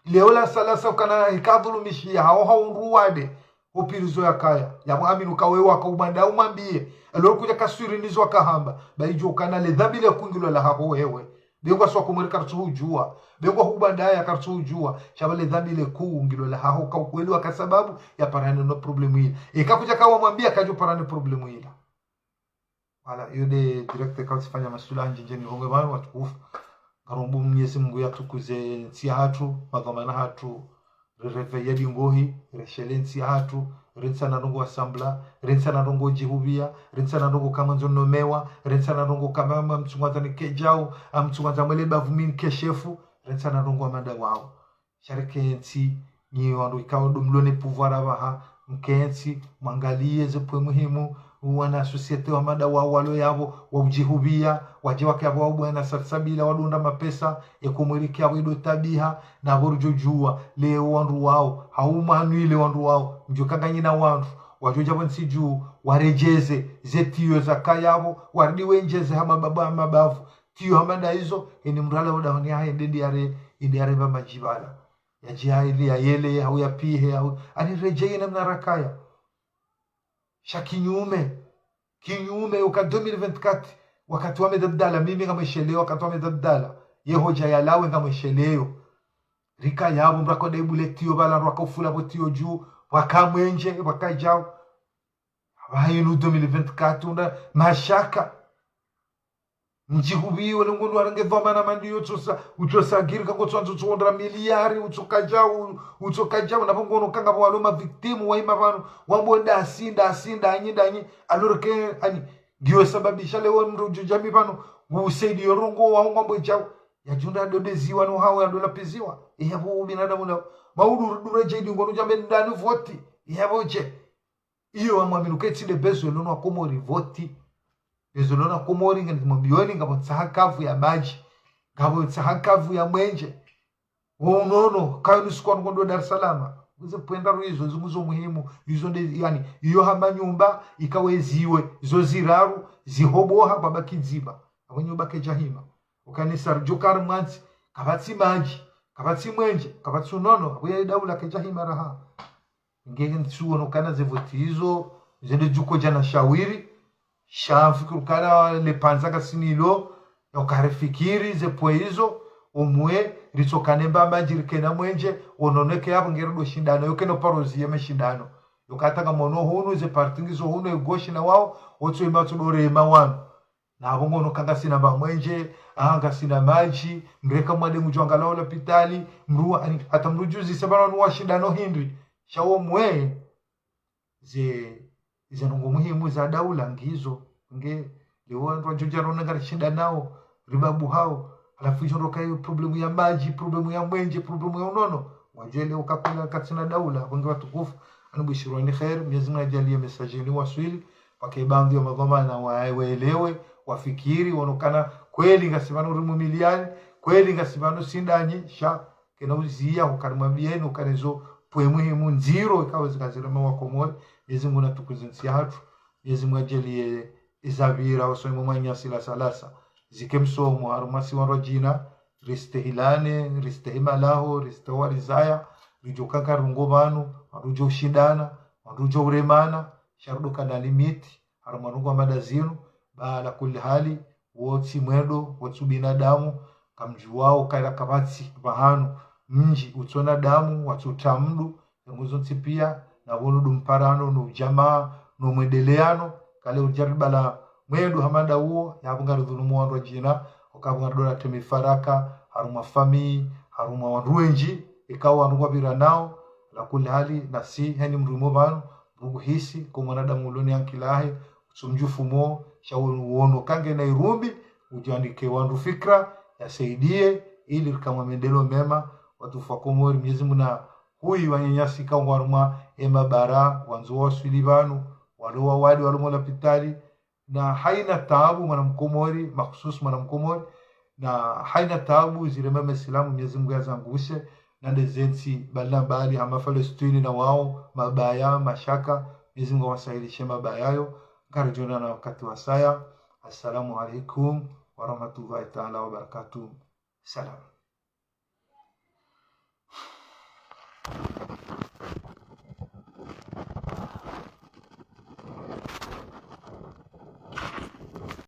Leo la salasa ukana ikadhulumishiha, hao haundru wade, opirizo yakaya. Yamwamini uka wewe wakaubanda umwambie. Elo kudja kaswiri nizo wakahamba. Baidjo ukana le dhambi le kuu ngilo lahaho wewe. Bengwa swa Komori karitsuhudjua. Bengwa hubanda ya karitsuhudjua. Sha ba le dhambi le kuu ngilo lahaho ka ukweli waka sababu yaparane no problemu ila. Eka kudja kawamwambia kadjo parane problemu ila. Voilà, iyo de direct katsifanya masula ndjindjeni honge pvanu watukufu. Ngarombo Mwenyezi Mungu yatukuze ntsi yahatru, madhwamana hatru, rireveille dingohi, rishele ntsi yahatru, rintsana ndrongo wasambla, rintsana ndrongo djihupvia, rintsana ndrongo kama ndzo nomewa, rintsana ndrongo kama mtsungwanza ni kedjau, amtsungwanza mwele bavu mi ni keshefu, rintsana ndrongo wamanda wao. Sha rikentsi, nyi wandru ikao ndo mlo ne pouvoir apvaha, mkentsi, mwangalie ze points muhimu, wana société wamanda wao walo yapvo, waudjihupvia, wadje wake yapvo wabwana salsabila, wadunda mapesa, ye Komori ke yapvo ido tabiha, na pvo rudjodjua, leo wandru wao, haumanwile wandru wao, mdjo kanganyina wandru, wadjodja pvo ntsi dju, waredjeze, ze tiyo zaka yapvo, waridi wendjeze ha mababa ha mabavu, tiyo hama nda izo, heni mdru ala udahoni yahe, nde ndiyare, indiyare pva madjipvala. Yadji haili, yayele, hau yapihe, hau, ani redjeye namna rakaya. Sha kinyume, kinyume, uka deux mille vingt-quatre, wakati wa Ahmed Abdallah, mimi ngamwesheleyo, wakati wa Ahmed Abdallah, ye hodja yalawe ngamwesheleyo. Rika yapvo, mrako de bule tiyo pvala, rwaka ufula pvo tiyo dju, waka mwendje, waka djau. Apvaha inu deux mille vingt-quatre, unda mashaka. Mdjihupviwe le ngondro warenge dhwamana mandi yo tsosa, utsosa giri kako tsoandzo tsondra miliari, utsoka djau, utsoka djau, na pvo ngono kanga pvo walo ma victimes, waima pvanu, wambo ndasi, ndasi, ndanyi, ndanyi, alors que, ani, ngiyo sababisha leo mdru djudjami pvanu, usaidiyo ndrongo, wao ngwambo djau, yadjunda dodeziwa no hao, yadola piziwa, iya pvo ubinadamu na, maudu, dure djedi ngono djambe ndani voti, iya pvo dje. Iyo wamwamini uka etsi de besoin lona Komori voti. Besoin lona Komori ngeni mwambioni ngapvo ntsaha kavu ya madji. Ngapvo ntsaha kavu ya mwendje. Wo unono, kayo nusu kwa nukondo Dar es Salaam. Uze pwenda ru izo, izo nguzo muhimu. Izo nde, yani, iyo hama nyumba, ikawe ziwe, izo ziraru, zihoboha, baba kidziba. Apvo nyumba kedjahima. Ukanisa ridjo kari mwantsi, kapvatsi madji, kapvatsi mwendje, kapvatsi unono, apvo ya daula kedjahima raha. Nge ntsuono kana ze voti izo, zende djuko djana shawiri, sha mfikiri kana le panza kasinilo, ya ukare fikiri ze points izo, omwe, ritsokane mbamba ndjirikena mwendje, ononeke yapvo ngere do shindano, yo keno parozi ya mashindano. Yo katanga mono hunu, ze parti ngizo hunu, e gauche na wao, otso ima tso dore ima wanu. Na pvo ngono ka ngasina mba mwendje, ah, ngasina madji, mreka mwade mdjo angalao lapitali, mrua, ani, hata mdru djuzi sebana nuwa shindano hindri. Sha wo mwe, ze, ze ndrongo muhimu za daula ngizo, nge, leo wandru wadjodja rona ngari shindanao, ribabu hao, halafu idjo ndo kayo problemu ya madji, problemu ya mwendje, problemu ya unono, wadjwele uka kweli katsina daula, wenge watukufu, ani bwishirwa ni kheri, Mwenyezi Mungu adjaliye message ni waswili, wake baadhwi ya madhwamana wa, waelewe, wafikiri, wonokana kweli ngasi pvanu rimu miliari, kweli ngasi pvanu sindanyi, sha, kena uziya, ukari mwambieni, ukari zo points muhimu ndziro, ikao zikazirema wa Komori, Mwenyezi Mungu natukuze ntsi yahatru, Mwenyezi Mungu adjaliye izapvira, wasoni mwa mwanya sila salasa, zike msomo, harumwa si wandru wadjina, ristehilane, ristehi malaho, ristehi warizaya, ridjo kaka rungo pvanu, wandru djo ushindana, wandru djo uremana, sha rudo kana limite, harumwa ndrongo hama nda zinu, ba ala kulli hali, wotsi mwendo, wotsi ubinadamu, kamdjuwao kaira kapvatsi pvahanu, mdji utsona damu, watsuta mdru, yangu zontsi pia, na pvonu ndo mparano, no ujamaa, no mwendeleano, kale udjaribu la mwendo hama nda uwo, yapvo ngari dhulumu wandru wadjina, okapvo ngari dola temi faraka, harumwa famille, harumwa wandru wendji, ikao wandru kwapviranao, ala kulli hali, nasi, heni mdru mo pvanu, mdru kuhisi, ko mwanadamu uloni ankili yahe, So mdjufumo, sha wo-, wono kange na irumbi, udjandike wandru fikra, yasaidie, ili rikana maendeleo mema, watukufu wa Komori, Mwenyezi Mungu na huyi wananyasi ka ngwarumwa emabara, wandzo waswili pvanu, walo wawadi, walo mo lapitali, na haina taabu mwana Mkomori, mahususu mwana Mkomori, na haina taabu zirema Maislamu, Mwenyezi Mungu yazangushe, na nde zentsi mbali na mbali, hama Falestini na wao, mabaya, mashaka, Mwenyezi Mungu awasahilishe mabaya yo. Ngaridjo onana wakati wasaya. Assalamu alaikum warahmatullahi taala wabarakatuh. Salam.